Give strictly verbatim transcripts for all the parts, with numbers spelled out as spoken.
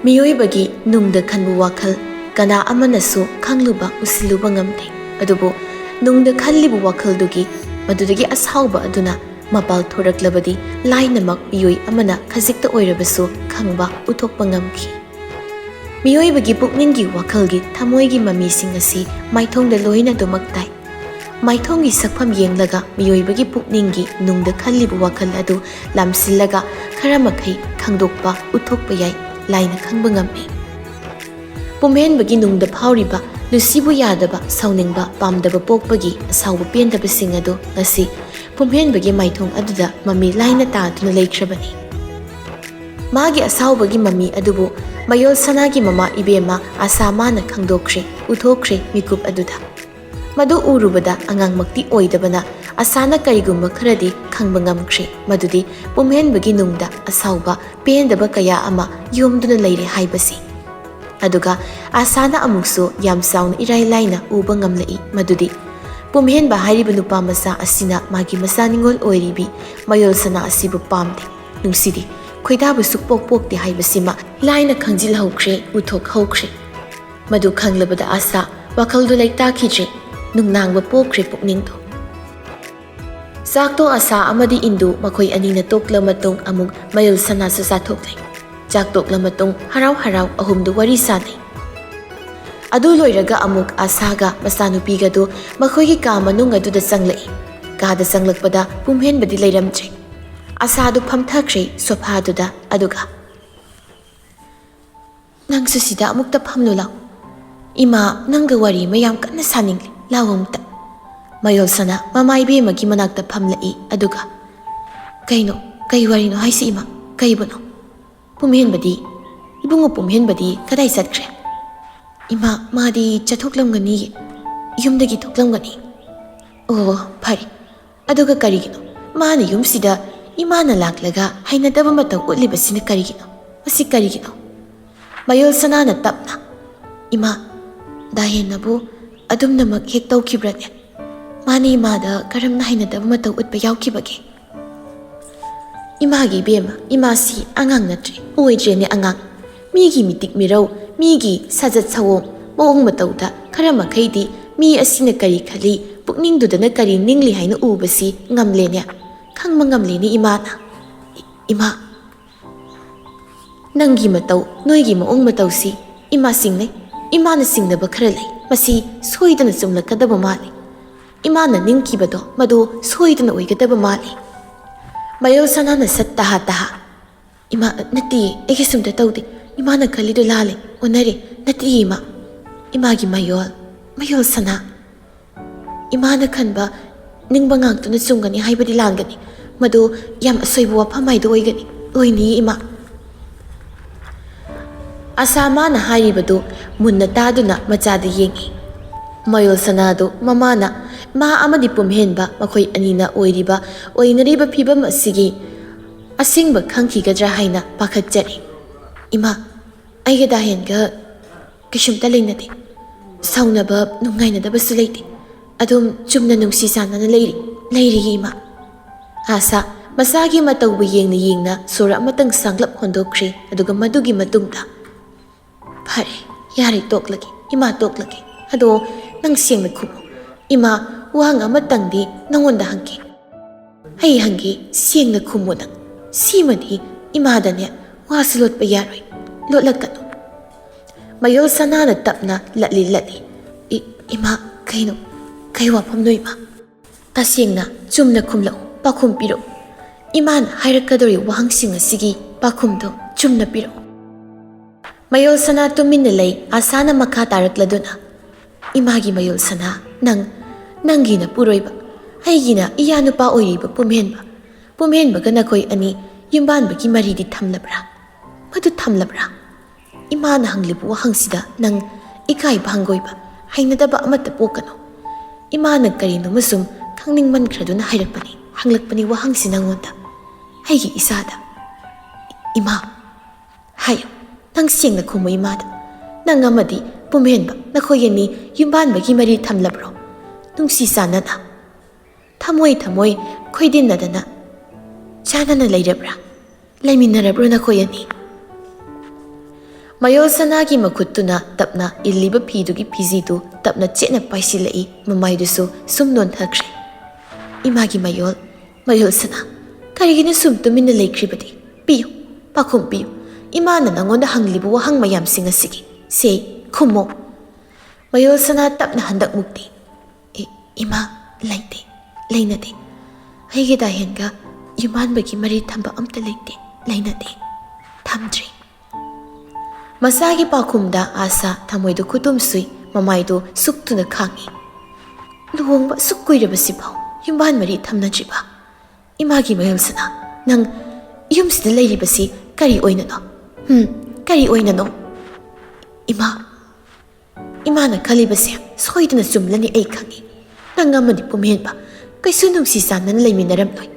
ꯃꯤꯑꯣꯏꯕꯒꯤ ꯅꯨꯡꯗ ꯈꯟꯕ ꯋꯥꯈꯜ ꯀꯅꯥ ꯑꯃꯅꯁꯨ ꯈꯪꯂꯨꯕ, ꯎꯁꯤꯜꯂꯨꯕ ꯉꯝꯗꯦ꯫ ꯑꯗꯨꯕꯨ ꯅꯨꯡꯗ ꯈꯜꯂꯤꯕ ꯋꯥꯈꯜꯗꯨꯒꯤ, ꯃꯗꯨꯗꯒꯤ ꯑꯁꯥꯎꯕ ꯑꯗꯨꯅ ꯃꯄꯥꯜ ꯊꯣꯔꯛꯂꯕꯗꯤ, ꯂꯥꯏꯅꯃꯛ ꯃꯤꯑꯣꯏ ꯑꯃꯅ ꯈꯖꯤꯛꯇ ꯑꯣꯏꯔꯕꯁꯨ ꯈꯪꯕ, ꯎꯊꯣꯛꯄ ꯉꯝꯈꯤ꯫ ꯃꯤꯑꯣꯏꯕꯒꯤ ꯄꯨꯛꯅꯤꯡꯒꯤ ꯋꯥꯈꯜꯒꯤ ꯊꯃꯣꯏꯒꯤ ꯃꯃꯤꯁꯤꯡ ꯑꯁꯤ ꯃꯥꯏꯊꯣꯡꯗ ꯂꯣꯏꯅ ꯑꯗꯨꯃꯛ ꯇꯥꯏ꯫ ꯃꯥꯏꯊꯣꯡꯒꯤ ꯁꯛꯐꯝ ꯌꯦꯡꯂꯒ ꯃꯤꯑꯣꯏꯕꯒꯤ ꯄꯨꯛꯅꯤꯡꯒꯤ ꯅꯨꯡꯗ ꯈꯜꯂꯤꯕ ꯋꯥꯈꯜ ꯑꯗꯨ ꯂꯥꯝꯁꯤꯜꯂꯒ ꯈꯔ ꯃꯈꯩ ꯈꯪꯗꯣꯛꯄ, ꯎꯠꯊꯣꯛꯄ ꯌꯥꯏ, ꯂꯥꯏꯅ ꯈꯪꯕ ꯉꯝꯃꯤ꯫ ꯄꯨꯝꯍꯦꯟꯕꯒꯤ ꯅꯨꯡꯗ ꯐꯥꯎꯔꯤꯕ ꯂꯨꯁꯤꯕꯨ ꯌꯥꯗꯕ, ꯁꯥꯎꯅꯤꯡꯕ, ꯄꯥꯝꯗꯕ ꯄꯣꯛꯄꯒꯤ ꯑꯁꯥꯎꯕ ꯄꯦꯟꯗꯕꯁꯤꯡ ꯑꯗꯨ ꯉꯁꯤ ꯄꯨꯝꯍꯦꯟꯕꯒꯤ ꯃꯥꯏꯊꯣꯡ ꯑꯗꯨꯗ ꯃꯃꯤ ꯂꯥꯏꯅ ꯇꯥꯗꯨꯅ ꯂꯩꯈ꯭ꯔꯕꯅꯤ꯫ ꯃꯥꯒꯤ ꯑꯁꯥꯎꯕꯒꯤ ꯃꯃꯤ ꯑꯗꯨꯕꯨ ꯃꯌꯣꯜ ꯁꯅꯥꯒꯤ ꯃꯃꯥ ꯏꯕꯦꯝꯃ ꯑꯁꯥ ꯃꯥꯅ ꯈꯪꯗꯣꯛꯈ꯭ꯔꯦ, ꯎꯊꯣꯛꯈ꯭ꯔꯦ ꯃꯤꯀꯨꯞ ꯑꯗꯨꯗ꯫ ꯃꯗꯨ ꯎꯔꯨꯕꯗ ꯑꯉꯥꯡꯃꯛꯇꯤ ꯑꯣꯏꯗꯕꯅ ꯑꯁꯥꯅ ꯀꯔꯤꯒꯨꯝꯕ ꯈꯔꯗꯤ ꯈꯪꯕ ꯉꯝꯈ꯭ꯔꯦ, ꯃꯗꯨꯗꯤ ꯄꯨꯝꯍꯦꯟꯕꯒꯤ ꯅꯨꯡꯗ ꯑꯁꯥꯎꯕ, ꯄꯦꯟꯗꯕ ꯀꯌꯥ ꯑꯃ ꯌꯣꯝꯗꯨꯅ ꯂꯩꯔꯦ ꯍꯥꯏꯕꯁꯤ꯫ ꯑꯗꯨꯒ ꯑꯁꯥꯅ ꯑꯃꯨꯛꯁꯨ ꯌꯥꯝ ꯆꯥꯎꯅ ꯏꯔꯥꯏ ꯂꯥꯏꯅ ꯎꯕ ꯉꯝꯂꯛꯏ, ꯃꯗꯨꯗꯤ ꯄꯨꯝꯍꯦꯟꯕ ꯍꯥꯏꯔꯤꯕ ꯅꯨꯄꯥ ꯃꯆꯥ ꯑꯁꯤꯅ ꯃꯥꯒꯤ ꯃꯆꯥ ꯅꯤꯉꯣꯜ ꯑꯣꯏꯔꯤꯕꯤ ꯃꯌꯣꯜ ꯁꯅꯥ ꯑꯁꯤꯕꯨ ꯄꯥꯝꯗꯦ, ꯅꯨꯡꯁꯤꯗꯦ, ꯈꯣꯏꯗꯥꯕ ꯁꯨꯛꯄꯣꯛ ꯄꯣꯛꯇꯦ ꯍꯥꯏꯕꯁꯤꯃ ꯂꯥꯏꯅ ꯈꯪꯖꯤꯜꯍꯧꯈ꯭ꯔꯦ, ꯎꯊꯣꯛꯍꯧꯈ꯭ꯔꯦ꯫ ꯃꯗꯨ ꯈꯪꯂꯕꯗ ꯑꯁꯥ ꯋꯥꯈꯜꯗꯨ ꯂꯩꯇꯥꯈꯤꯗ꯭ꯔꯦ, ꯅꯨꯡꯅꯥꯡꯕ ꯄꯣꯛꯈ꯭ꯔꯦ ꯄꯨꯛꯅꯤꯡꯗꯨ꯫ ꯆꯥꯛꯇꯣ ꯑꯁꯥ ꯑꯃꯗꯤ ꯏꯟꯗꯨ ꯃꯈꯣꯏ ꯑꯅꯤꯅ ꯇꯣꯛꯂ ꯃꯇꯨꯡ ꯑꯃꯨꯛ ꯃꯌꯣꯜ ꯁꯅꯥꯁꯨ ꯆꯥꯊꯣꯛꯂꯦ꯫ ꯆꯥꯛ ꯇꯣꯛꯂ ꯃꯇꯨꯡ ꯍꯔꯥꯎ ꯍꯔꯥꯎ ꯑꯍꯨꯝꯗꯨ ꯋꯥꯔꯤ ꯁꯥꯅꯩ꯫ ꯑꯗꯨ ꯂꯣꯏꯔꯒ ꯑꯃꯨꯛ ꯑꯁꯥꯒ ꯃꯆꯥꯅꯨꯄꯤꯒꯗꯨ ꯃꯈꯣꯏꯒꯤ ꯀꯥ ꯃꯅꯨꯡ ꯑꯗꯨꯗ ꯆꯪꯂꯛꯏ꯫ ꯀꯥꯗ ꯆꯪꯂꯛꯄꯗ ꯄꯨꯝꯍꯦꯟꯕꯗꯤ ꯂꯩꯔꯝꯗ꯭ꯔꯦ꯫ ꯑꯁꯥꯗꯨ ꯐꯝꯊꯈ꯭ꯔꯦ ꯁꯣꯐꯥꯗꯨꯗ, ꯑꯗꯨꯒ "ꯅꯪꯁꯨ ꯁꯤꯗ ꯑꯃꯨꯛꯇ ꯐꯝꯂꯨ ꯂꯥꯎ꯫ ꯏꯃꯥ ꯅꯪꯒ ꯋꯥꯔꯤ ꯑꯃ ꯌꯥꯝ ꯀꯟꯅ ꯁꯥꯅꯤꯡꯂꯤ, ꯂꯥꯎ ꯑꯃꯨꯛꯇ"꯫ ꯃꯌꯣꯜ ꯁꯅꯥ ꯃꯃꯥ ꯏꯕꯦꯝꯃꯒꯤ ꯃꯅꯥꯛꯇ ꯐꯝꯂꯛꯏ, ꯑꯗꯨꯒ "ꯀꯩꯅꯣ? ꯀꯩ ꯋꯥꯔꯤꯅꯣ ꯍꯥꯏꯁꯤ ꯏꯃꯥ? ꯀꯩꯕꯨꯅꯣ?" "ꯄꯨꯝꯍꯦꯟꯕꯗꯤ, ꯏꯕꯨꯡꯉꯣ ꯄꯨꯝꯍꯦꯟꯕꯗꯤ ꯀꯗꯥꯏ ꯆꯠꯈ꯭ꯔꯦ?" "ꯏꯃꯥ, ꯃꯥꯗꯤ ꯆꯠꯊꯣꯛꯂꯝꯒꯅꯤꯌꯦ, ꯌꯨꯝꯗꯒꯤ ꯊꯣꯛꯂꯝꯒꯅꯤ"꯫ "ꯑꯣ, ꯐꯔꯦ꯫ ꯑꯗꯨꯒ ꯀꯔꯤꯒꯤꯅꯣ ꯃꯥꯅ ꯌꯨꯝꯁꯤꯗ ꯏꯃꯥꯅ ꯂꯥꯛꯂꯒ ꯍꯩꯅꯗꯕ ꯃꯇꯧ ꯎꯠꯂꯤꯕꯁꯤꯅ ꯀꯔꯤꯒꯤꯅꯣ? ꯃꯁꯤ ꯀꯔꯤꯒꯤꯅꯣ?" ꯃꯌꯣꯜ ꯁꯅꯥꯅ ꯇꯞꯅ, "ꯏꯃꯥ, ꯗꯥ ꯍꯦꯟꯅꯕꯨ ꯑꯗꯨꯝꯅꯃꯛ ꯍꯦꯛ ꯇꯧꯈꯤꯕ꯭ꯔꯅꯦ? ꯃꯥꯅ ꯏꯃꯥꯗ ꯀꯔꯝꯅ ꯍꯩꯅꯗꯕ ꯃꯇꯧ ꯎꯠꯄ ꯌꯥꯎꯈꯤꯕꯒꯦ?" "ꯏꯃꯥꯒꯤ ꯏꯕꯦꯝꯃ, ꯏꯃꯥꯁꯤ ꯑꯉꯥꯡ ꯅꯠꯇ꯭ꯔꯦ, ꯑꯣꯏꯗ꯭ꯔꯦꯅꯦ ꯑꯉꯥꯡ꯫ ꯃꯤꯒꯤ ꯃꯤꯇꯤꯛ ꯃꯤꯔꯧ, ꯃꯤꯒꯤ ꯁꯥꯖꯠ ꯁꯑꯣꯡ, ꯃꯑꯣꯡ ꯃꯇꯧꯗ ꯈꯔ ꯃꯈꯩꯗꯤ ꯃꯤ ꯑꯁꯤꯅ ꯀꯔꯤ ꯈꯜꯂꯤ, ꯄꯨꯛꯅꯤꯡꯗꯨꯗꯅ ꯀꯔꯤ ꯅꯤꯡꯂꯤ ꯍꯥꯏꯅ ꯎꯕꯁꯤ ꯉꯝꯂꯦꯅꯦ꯫ ꯈꯪꯕ ꯉꯝꯂꯦꯅꯦ ꯏꯃꯥꯅ꯫ ꯏ-, ꯏꯃꯥ, ꯅꯪꯒꯤ ꯃꯇꯧ, ꯅꯣꯏꯒꯤ ꯃꯑꯣꯡ ꯃꯇꯧꯁꯤ ꯏꯃꯥ ꯁꯤꯡꯅꯩ꯫ ꯏꯃꯥꯅ ꯁꯤꯡꯅꯕ ꯈꯔ ꯂꯩ꯫ ꯃꯁꯤ ꯁꯣꯏꯗꯅ ꯆꯨꯝꯂꯛꯀꯗꯕ ꯃꯥꯜꯂꯤ꯫ ꯏꯃꯥꯅ ꯅꯤꯡꯈꯤꯕꯗꯣ ꯃꯗꯨ ꯁꯣꯏꯗꯅ ꯑꯣꯏꯒꯗꯕ ꯃꯥꯜꯂꯤ꯫ ꯃꯌꯣꯜ ꯁꯅꯥꯅ ꯁꯠ ꯇꯍꯥ ꯇꯍꯥ, "ꯏꯃꯥ, ꯅꯠꯇꯦ, ꯑꯩ ꯀꯩꯁꯨꯝꯇ ꯇꯧꯗꯦ꯫ ꯏꯃꯥꯅ ꯈꯜꯂꯤꯗꯨ ꯂꯥꯜꯂꯦ, ꯑꯣꯟꯅꯔꯦ꯫ ꯅꯠꯇꯦ ꯏꯃꯥ꯫" ꯏꯃꯥꯒꯤ ꯃꯌꯣꯜ, ꯃꯌꯣꯜ ꯁꯅꯥ꯫ ꯏꯃꯥꯅ ꯈꯟꯕ, ꯅꯤꯡꯕ ꯉꯥꯛꯇꯨꯅ ꯆꯨꯝꯒꯅꯤ ꯍꯥꯏꯕꯗꯤ ꯂꯥꯟꯒꯅꯤ꯫ ꯃꯗꯨ ꯌꯥꯝ ꯑꯁꯣꯏꯕ ꯋꯥꯐꯝ ꯍꯥꯏꯗꯨ ꯑꯣꯏꯒꯅꯤ, ꯑꯣꯏꯅꯤꯌꯦ ꯏꯃꯥ꯫ ꯑꯁꯥ ꯃꯥꯅ ꯍꯥꯏꯔꯤꯕꯗꯨ ꯃꯨꯟꯅ ꯇꯥꯗꯨꯅ ꯃꯆꯥꯗ ꯌꯦꯡꯏ꯫ ꯃꯌꯣꯜ ꯁꯅꯥꯗꯨ ꯃꯃꯥꯅ ꯃꯥ ꯑꯃꯗꯤ ꯄꯨꯝꯍꯦꯟꯕ ꯃꯈꯣꯏ ꯑꯅꯤꯅ ꯑꯣꯏꯔꯤꯕ, ꯑꯣꯏꯅꯔꯤꯕ ꯐꯤꯕꯝ ꯑꯁꯤꯒꯤ ꯑꯁꯦꯡꯕ ꯈꯪꯈꯤꯒꯗ꯭ꯔꯥ ꯍꯥꯏꯅ ꯄꯥꯈꯠꯆꯔꯤ꯫ "ꯏꯃꯥ, ꯑꯩꯒ ꯗꯥꯍꯦꯟꯒ ꯀꯩꯁꯨꯝꯇ ꯂꯩꯅꯗꯦ꯫ ꯁꯥꯎꯅꯕ, ꯅꯨꯡꯉꯥꯏꯅꯗꯕꯁꯨ ꯂꯩꯇꯦ꯫ ꯑꯗꯨꯝ ꯆꯨꯝꯅ ꯅꯨꯡꯁꯤ ꯆꯥꯟꯅꯅ ꯂꯩꯔꯤ, ꯂꯩꯔꯤꯌꯦ ꯏꯃꯥ꯫" ꯑꯥꯁꯥ ꯃꯁꯥꯒꯤ ꯃꯇꯧꯕꯨ ꯌꯦꯡꯅ ꯌꯦꯡꯅ ꯁꯣꯔ ꯑꯃꯇꯪ ꯁꯥꯡꯂꯞ ꯍꯣꯟꯗꯣꯛꯈ꯭ꯔꯦ꯫ ꯑꯗꯨꯒ ꯃꯗꯨꯒꯤ ꯃꯇꯨꯡꯗ, "ꯐꯔꯦ, ꯌꯥꯔꯦ, ꯇꯣꯛꯂꯒꯦ, ꯏꯃꯥ, ꯇꯣꯛꯂꯒꯦ꯫ ꯑꯗꯣ ꯅꯪ ꯁꯦꯡꯅ ꯈꯨꯝꯃꯨ꯫ ꯏꯃꯥ, ꯋꯥꯍꯪ ꯑꯃꯇꯪꯗꯤ ꯅꯉꯣꯟꯗ ꯍꯪꯒꯦ꯫ ꯑꯩ ꯍꯪꯒꯦ, ꯁꯦꯡꯅ ꯈꯨꯝꯃꯨ ꯅꯪ꯫ ꯁꯤꯃꯗꯤ ꯏꯃꯥꯗꯅꯦ ꯋꯥꯁꯨ ꯂꯣꯠꯄ ꯌꯥꯔꯣꯏ꯫ ꯂꯣꯠꯂꯛꯀꯅꯨ꯫" ꯃꯌꯣꯜ ꯁꯅꯥꯅ ꯇꯞꯅ ꯂꯠꯂꯤ ꯂꯠꯂꯤ꯫ "ꯏ-, ꯏꯃꯥ, ꯀꯩꯅꯣ? ꯀꯩ ꯋꯥꯐꯝꯅꯣ ꯏꯃꯥ?" "ꯇꯁꯦꯡꯅ ꯆꯨꯝꯅ ꯈꯨꯝꯂꯛꯎ, ꯄꯥꯎꯈꯨꯝ ꯄꯤꯔꯛꯎ꯫ ꯏꯃꯥꯅ ꯍꯥꯏꯔꯛꯀꯗꯧꯔꯤꯕ ꯋꯥꯍꯪꯁꯤꯡ ꯑꯁꯤꯒꯤ ꯄꯥꯎꯈꯨꯝꯗꯨ ꯆꯨꯝꯅ ꯄꯤꯔꯛꯎ꯫" ꯃꯌꯣꯜ ꯁꯅꯥ ꯇꯨꯃꯤꯟꯅ ꯂꯩ꯫ ꯑꯁꯥꯅ ꯃꯈꯥ ꯇꯥꯔꯛꯂꯗꯨꯅ, "ꯏꯃꯥꯒꯤ ꯃꯌꯣꯜ ꯁꯅꯥ, ꯅꯪ, ꯅꯪꯒꯤ ꯅꯄꯨꯔꯣꯏꯕ, ꯑꯩꯒꯤꯅ ꯏꯌꯥ ꯅꯨꯄꯥ ꯑꯣꯏꯔꯤꯕ ꯄꯨꯝꯍꯦꯟꯕ, ꯄꯨꯝꯍꯦꯟꯕꯒ ꯅꯈꯣꯏ ꯑꯅꯤ ꯌꯨꯝꯕꯥꯟꯕꯒꯤ ꯃꯔꯤꯗꯤ ꯊꯝꯂꯕ꯭ꯔꯥ? ꯃꯗꯨ ꯊꯝꯂꯕ꯭ꯔꯥ?" ꯏꯃꯥꯅ ꯍꯪꯂꯤꯕ ꯋꯥꯍꯪꯁꯤꯗ ꯅꯪ ꯏꯀꯥꯏꯕ, ꯍꯪꯒꯣꯏꯕ, ꯍꯩꯅꯗꯕ ꯑꯃꯠꯇ ꯄꯣꯛꯀꯅꯨ꯫ ꯏꯃꯥꯅ ꯀꯔꯤꯅꯣꯃ ꯁꯨꯝ ꯈꯪꯅꯤꯡꯃꯟꯈ꯭ꯔꯗꯨꯅ ꯍꯥꯏꯔꯛꯄꯅꯤ, ꯍꯪꯂꯛꯄꯅꯤ ꯋꯥꯍꯪꯁꯤ ꯅꯉꯣꯟꯗ, ꯑꯩꯒꯤ ꯏꯆꯥꯗ꯫ "ꯏꯃꯥ, ꯍꯥꯏꯌꯨ, ꯅꯪ ꯁꯦꯡꯅ ꯈꯨꯝꯃꯨ ꯏꯃꯥꯗ꯫ ꯅꯪ ꯑꯃꯗꯤ ꯄꯨꯝꯍꯦꯟꯕ, ꯅꯈꯣꯏ ꯑꯅꯤ ꯌꯨꯝꯕꯥꯟꯕꯒꯤ ꯃꯔꯤ ꯊꯝꯂꯕ꯭ꯔꯣ? ꯅꯨꯡꯁꯤ ꯆꯥꯟꯅꯅ, ꯊꯃꯣꯏ ꯊꯃꯣꯏ ꯈꯣꯏꯗꯤꯟꯅꯗꯅ ꯆꯥꯟꯅꯅ ꯂꯩꯔꯕ꯭ꯔꯥ? ꯂꯩꯃꯤꯟꯅꯔꯕ꯭ꯔꯣ ꯅꯈꯣꯏ ꯑꯅꯤ?" ꯃꯌꯣꯜ ꯁꯅꯥꯒꯤ ꯃꯈꯨꯠꯇꯨꯅ ꯇꯞꯅ ꯏꯜꯂꯤꯕ ꯐꯤꯗꯨꯒꯤ ꯐꯤꯖꯤꯗꯨ ꯇꯞꯅ ꯆꯦꯠꯅ ꯄꯥꯏꯁꯤꯜꯂꯛꯏ꯫ ꯃꯃꯥꯏꯗꯨꯁꯨ ꯁꯨꯝ ꯅꯣꯟꯊꯈ꯭ꯔꯦ꯫ ꯏꯃꯥꯒꯤ ꯃꯌꯣꯜ, ꯃꯌꯣꯜ ꯁꯅꯥ, ꯀꯔꯤꯒꯤꯅꯣ ꯁꯨꯝ ꯇꯨꯃꯤꯟꯅ ꯂꯩꯈ꯭ꯔꯤꯕꯗꯤ? ꯄꯤꯌꯨ, ꯄꯥꯈꯨꯝ ꯄꯤꯌꯨ꯫ ꯏꯃꯥꯅ ꯅꯪꯉꯣꯟꯗ ꯍꯪꯂꯤꯕ ꯋꯥꯍꯪ ꯃꯌꯥꯝꯁꯤꯡ ꯑꯁꯤꯒꯤ ꯁꯦ ꯈꯨꯝꯃꯣ꯫ ꯃꯌꯣꯜ ꯁꯅꯥ ꯇꯞꯅ ꯍꯟꯗꯛꯃꯨꯛꯇꯤ, "ꯏ-, ꯏꯃꯥ, ꯂꯩꯇꯦ, ꯂꯩꯅꯗꯦ꯫ ꯑꯩꯒꯤ ꯗꯥꯍꯦꯟꯒ ꯌꯨꯝꯕꯥꯟꯕꯒꯤ ꯃꯔꯤ ꯊꯝꯕ ꯑꯝꯇ ꯂꯩꯇꯦ, ꯂꯩꯅꯗꯦ, ꯊꯝꯗ꯭ꯔꯤ꯫" ꯃꯆꯥꯒꯤ ꯄꯥꯎꯈꯨꯝꯗ ꯑꯥꯁꯥ ꯊꯃꯣꯏꯗ ꯈꯨꯇꯨꯝ ꯁꯨꯏ, ꯃꯃꯥꯏꯗꯨ ꯁꯨꯛꯇꯨꯅ ꯈꯥꯡꯏ꯫ "ꯂꯨꯍꯣꯡꯕ ꯑꯁꯨꯛ ꯀꯨꯏꯔꯕꯁꯤꯐꯥꯎ ꯌꯨꯝꯕꯥꯟ ꯃꯔꯤ ꯊꯝꯅꯗ꯭ꯔꯤꯕ? ꯏꯃꯥꯒꯤ ꯃꯌꯣꯜ ꯁꯅꯥ, ꯅꯪ ꯌꯨꯝꯁꯤꯗ ꯂꯩꯔꯤꯕꯁꯤ ꯀꯔꯤ ꯑꯣꯏꯅꯅꯣ? ꯍꯨꯝ, ꯀꯔꯤ ꯑꯣꯏꯅꯅꯣ? ꯏꯃꯥ, ꯏꯃꯥꯅ ꯈꯜꯂꯤꯕꯁꯦ ꯁꯣꯏꯗꯅ ꯆꯨꯝꯂꯅꯤ ꯑꯩ ꯈꯪꯏ꯫ ꯅꯪ ꯑꯃꯗꯤ ꯄꯨꯝꯍꯦꯟꯕ ꯀꯩꯁꯨ ꯅꯨꯡꯁꯤ ꯆꯥꯟꯅꯅ ꯂꯩꯃꯤꯟꯅꯔꯝꯂꯣꯏ꯫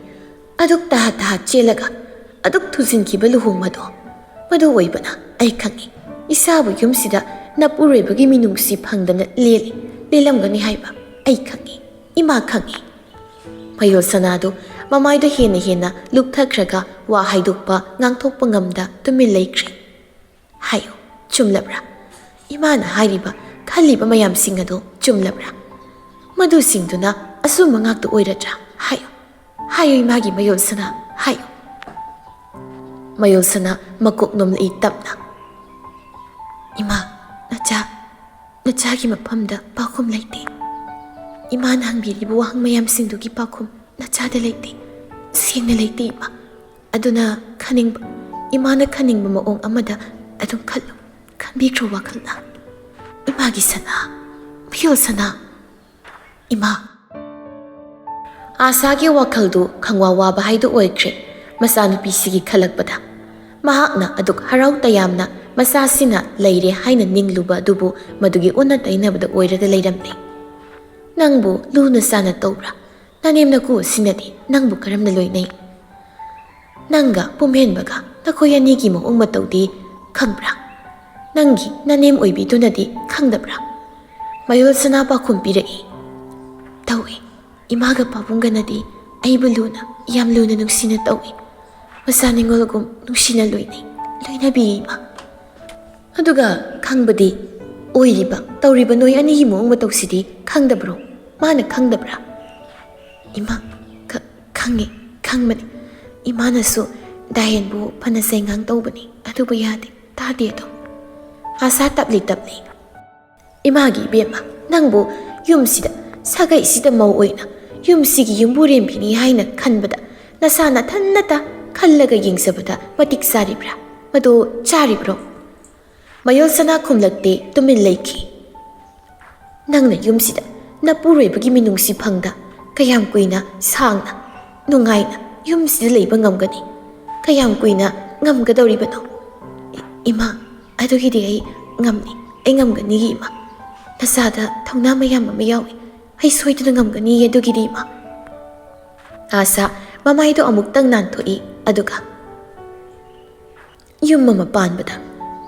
ꯑꯗꯨꯛ ꯇꯍꯥ ꯇꯍꯥ ꯆꯦꯜꯂꯒ ꯑꯗꯨꯛ ꯊꯨꯖꯤꯟꯈꯤꯕ ꯂꯨꯍꯣꯡꯕꯗꯣ, ꯃꯗꯨ ꯑꯣꯏꯕꯅ ꯑꯩ ꯈꯪꯏ꯫ ꯏꯁꯥꯕꯨ ꯌꯨꯝꯁꯤꯗ ꯅꯄꯨꯔꯣꯏꯕꯒꯤ ꯃꯤꯅꯨꯡꯁꯤ ꯐꯪꯗꯅ ꯂꯦꯜꯂꯤ, ꯂꯦꯜꯂꯝꯒꯅꯤ ꯍꯥꯏꯕ ꯑꯩ ꯈꯪꯏ, ꯏꯃꯥ ꯈꯪꯏ꯫" ꯃꯌꯣꯜ ꯁꯅꯥꯗꯨ ꯃꯃꯥꯏꯗ ꯍꯦꯟꯅ ꯍꯦꯟꯅ ꯂꯨꯞꯊꯈ꯭ꯔꯒ ꯋꯥ ꯍꯥꯏꯗꯣꯛꯄ, ꯉꯥꯡꯊꯣꯛꯄ ꯉꯝꯗ ꯇꯨꯃꯤꯟ ꯂꯩꯈ꯭ꯔꯦ꯫ "ꯍꯥꯏꯌꯨ, ꯆꯨꯝꯂꯕ꯭ꯔꯥ? ꯏꯃꯥꯅ ꯍꯥꯏꯔꯤꯕ, ꯈꯜꯂꯤꯕ ꯃꯌꯥꯝꯁꯤꯡ ꯑꯗꯨ ꯆꯨꯝꯂꯕ꯭ꯔꯥ? ꯃꯗꯨꯁꯤꯡꯗꯨꯅ ꯑꯆꯨꯝꯕ ꯉꯥꯛꯇ ꯑꯣꯏꯔꯗ꯭ꯔꯥ? ꯍꯥꯏꯌꯨ, ꯍꯥꯏꯌꯨ, ꯏꯃꯥꯒꯤ ꯃꯌꯣꯜ ꯁꯅꯥ, ꯍꯥꯏꯌꯨ꯫" ꯃꯌꯣꯜ ꯁꯅꯥ ꯃꯀꯣꯛ ꯅꯣꯝꯂꯛꯏ ꯇꯞꯅ꯫ "ꯏꯃꯥ, ꯅꯆꯥ, ꯅꯆꯥꯒꯤ ꯃꯐꯝꯗ ꯄꯥꯎꯈꯨꯝ ꯂꯩꯇꯦ꯫ ꯏꯃꯥꯅ ꯍꯪꯕꯤꯔꯤꯕ ꯋꯥꯍꯪ ꯃꯌꯥꯝꯁꯤꯡꯗꯨꯒꯤ ꯄꯥꯎꯈꯨꯝ ꯅꯆꯥꯗ ꯂꯩꯇꯦ꯫ ꯁꯦꯡꯅ ꯂꯩꯇꯦ, ꯏꯃꯥ꯫ ꯑꯗꯨꯅ ꯈꯟꯅꯤꯡꯕ, ꯏꯃꯥꯅ ꯈꯟꯅꯤꯡꯕ ꯃꯑꯣꯡ ꯑꯃꯗ ꯑꯗꯨꯝ ꯈꯜꯂꯨ꯫ ꯈꯟꯕꯤꯈ꯭ꯔꯣ ꯋꯥꯈꯜꯅ꯫ ꯏꯃꯥꯒꯤ ꯁꯅꯥ, ꯃꯌꯣꯜ ꯁꯅꯥ, ꯏꯃꯥ꯫" ꯑꯥꯁꯥꯒꯤ ꯋꯥꯈꯜꯗꯨ ꯈꯪꯋꯥ ꯋꯥꯕ ꯍꯥꯏꯗꯨ ꯑꯣꯏꯈ꯭ꯔꯦ꯫ ꯃꯆꯥꯅꯨꯄꯤꯁꯤꯒꯤ ꯈꯜꯂꯛꯄꯗ ꯃꯍꯥꯛꯅ ꯑꯗꯨꯛ ꯍꯔꯥꯎ ꯇꯌꯥꯝꯅ ꯃꯆꯥꯁꯤꯅ ꯂꯩꯔꯦ ꯍꯥꯏꯅ ꯅꯤꯡꯂꯨꯕ ꯑꯗꯨꯕꯨ ꯃꯗꯨꯒꯤ ꯑꯣꯟꯅ ꯇꯩꯅꯕꯗ ꯑꯣꯏꯔꯒ ꯂꯩꯔꯝꯂꯦ꯫ "ꯅꯪꯕꯨ ꯂꯨꯅ ꯆꯥꯅ ꯇꯧꯕ꯭ꯔꯥ? ꯅꯅꯦꯝ ꯅꯀꯨ ꯑꯁꯤꯅꯗꯤ ꯅꯪꯕꯨ ꯀꯔꯝꯅ ꯂꯣꯏꯅꯩ? ꯅꯪꯒ ꯄꯨꯝꯍꯦꯟꯕꯒ ꯅꯈꯣꯏ ꯑꯅꯤꯒꯤ ꯃꯑꯣꯡ ꯃꯇꯧꯗꯤ ꯈꯪꯕ꯭ꯔꯥ? ꯅꯪꯒꯤ ꯅꯅꯦꯝ ꯑꯣꯏꯕꯤꯗꯨꯅꯗꯤ ꯈꯪꯗꯕ꯭ꯔꯥ?" ꯃꯌꯣꯜ ꯁꯅꯥ ꯄꯥꯎꯈꯨꯝ ꯄꯤꯔꯛꯏ꯫ "ꯇꯧꯏ꯫ ꯏꯃꯥꯒ ꯄꯥꯕꯨꯡꯒꯅꯗꯤ ꯑꯩꯕꯨ ꯂꯨꯅ, ꯌꯥꯝ ꯂꯨꯅ ꯅꯨꯡꯁꯤꯅ ꯇꯧꯏ꯫ ꯃꯆꯥ ꯅꯤꯉꯣꯜꯒꯨꯝ ꯅꯨꯡꯁꯤꯅ ꯂꯣꯏꯅꯩ, ꯂꯣꯏꯅꯕꯤꯌꯦ ꯏꯃꯥ꯫" ꯑꯗꯨꯒ ꯈꯪꯕꯗꯤ, ꯑꯣꯏꯔꯤꯕ, ꯇꯧꯔꯤꯕ ꯅꯣꯏ ꯑꯅꯤꯒꯤ ꯃꯑꯣꯡ ꯃꯇꯧꯁꯤꯗꯤ ꯈꯪꯗꯕ꯭ꯔꯣ? ꯃꯥꯅ ꯈꯪꯗꯕ꯭ꯔꯥ? ꯏꯃꯥ, ꯈ-, ꯈꯪꯉꯦ, ꯈꯪꯕꯅꯤ꯫ ꯏꯃꯥꯅꯁꯨ ꯗꯥꯌꯦꯟꯕꯨ ꯐꯅ ꯆꯩꯉꯥꯡ ꯇꯧꯕꯅꯤ, ꯑꯗꯨꯕꯨ ꯌꯥꯗꯦ, ꯇꯥꯗꯦ ꯑꯗꯨꯝ꯫ ꯑꯥꯁꯥ ꯇꯞꯂꯤ ꯇꯞꯂꯤ, "ꯏꯃꯥꯒꯤ ꯏꯕꯦꯝꯃ, ꯅꯪꯕꯨ ꯌꯨꯝꯁꯤꯗ, ꯁꯥꯒꯩꯁꯤꯗ ꯃꯧ ꯑꯣꯏꯅ, ꯌꯨꯝꯁꯤꯒꯤ ꯌꯨꯝꯕꯨꯔꯦꯝꯕꯤꯅꯤ ꯍꯥꯏꯅ ꯈꯟꯕꯗ, ꯅꯁꯥ ꯅꯊꯟꯅꯇ ꯈꯜꯂꯒ ꯌꯦꯡꯖꯕꯗ ꯃꯇꯤꯛ ꯆꯥꯔꯤꯕ꯭ꯔꯥ? ꯃꯗꯨ ꯆꯥꯔꯤꯕ꯭ꯔꯣ?" ꯃꯌꯣꯜ ꯁꯅꯥ ꯈꯨꯝꯂꯛꯇꯦ, ꯇꯨꯃꯤꯟ ꯂꯩꯈꯤ꯫ "ꯅꯪꯅ ꯌꯨꯝꯁꯤꯗ ꯅꯄꯨꯔꯣꯏꯕꯒꯤ ꯃꯤꯅꯨꯡꯁꯤ ꯐꯪꯗ ꯀꯌꯥꯝ ꯀꯨꯏꯅ, ꯁꯥꯡꯅ, ꯅꯨꯡꯉꯥꯏꯅ ꯌꯨꯝꯁꯤꯗ ꯂꯩꯕ ꯉꯝꯒꯅꯤ? ꯀꯌꯥꯝ ꯀꯨꯏꯅ ꯉꯝꯒꯗꯧꯔꯤꯕꯅꯣ?" "ꯏ-, ꯏꯃꯥ, ꯑꯗꯨꯒꯤꯗꯤ ꯑꯩ ꯉꯝꯅꯤ, ꯑꯩ ꯉꯝꯒꯅꯤꯒꯤ ꯏꯃꯥ꯫ ꯅꯁꯥꯗ ꯊꯧꯅꯥ ꯃꯌꯥꯝ ꯑꯃ ꯌꯥꯎꯏ, ꯑꯩ ꯁꯣꯏꯗꯅ ꯉꯝꯒꯅꯤ ꯑꯗꯨꯒꯤꯗꯤ ꯏꯃꯥ꯫" ꯑꯥꯁꯥ ꯃꯃꯥꯏꯗꯣ ꯑꯃꯨꯛꯇꯪ ꯅꯥꯟꯊꯣꯛꯏ, ꯑꯗꯨꯒ, "ꯌꯨꯝ ꯑꯃ ꯄꯥꯟꯕꯗ,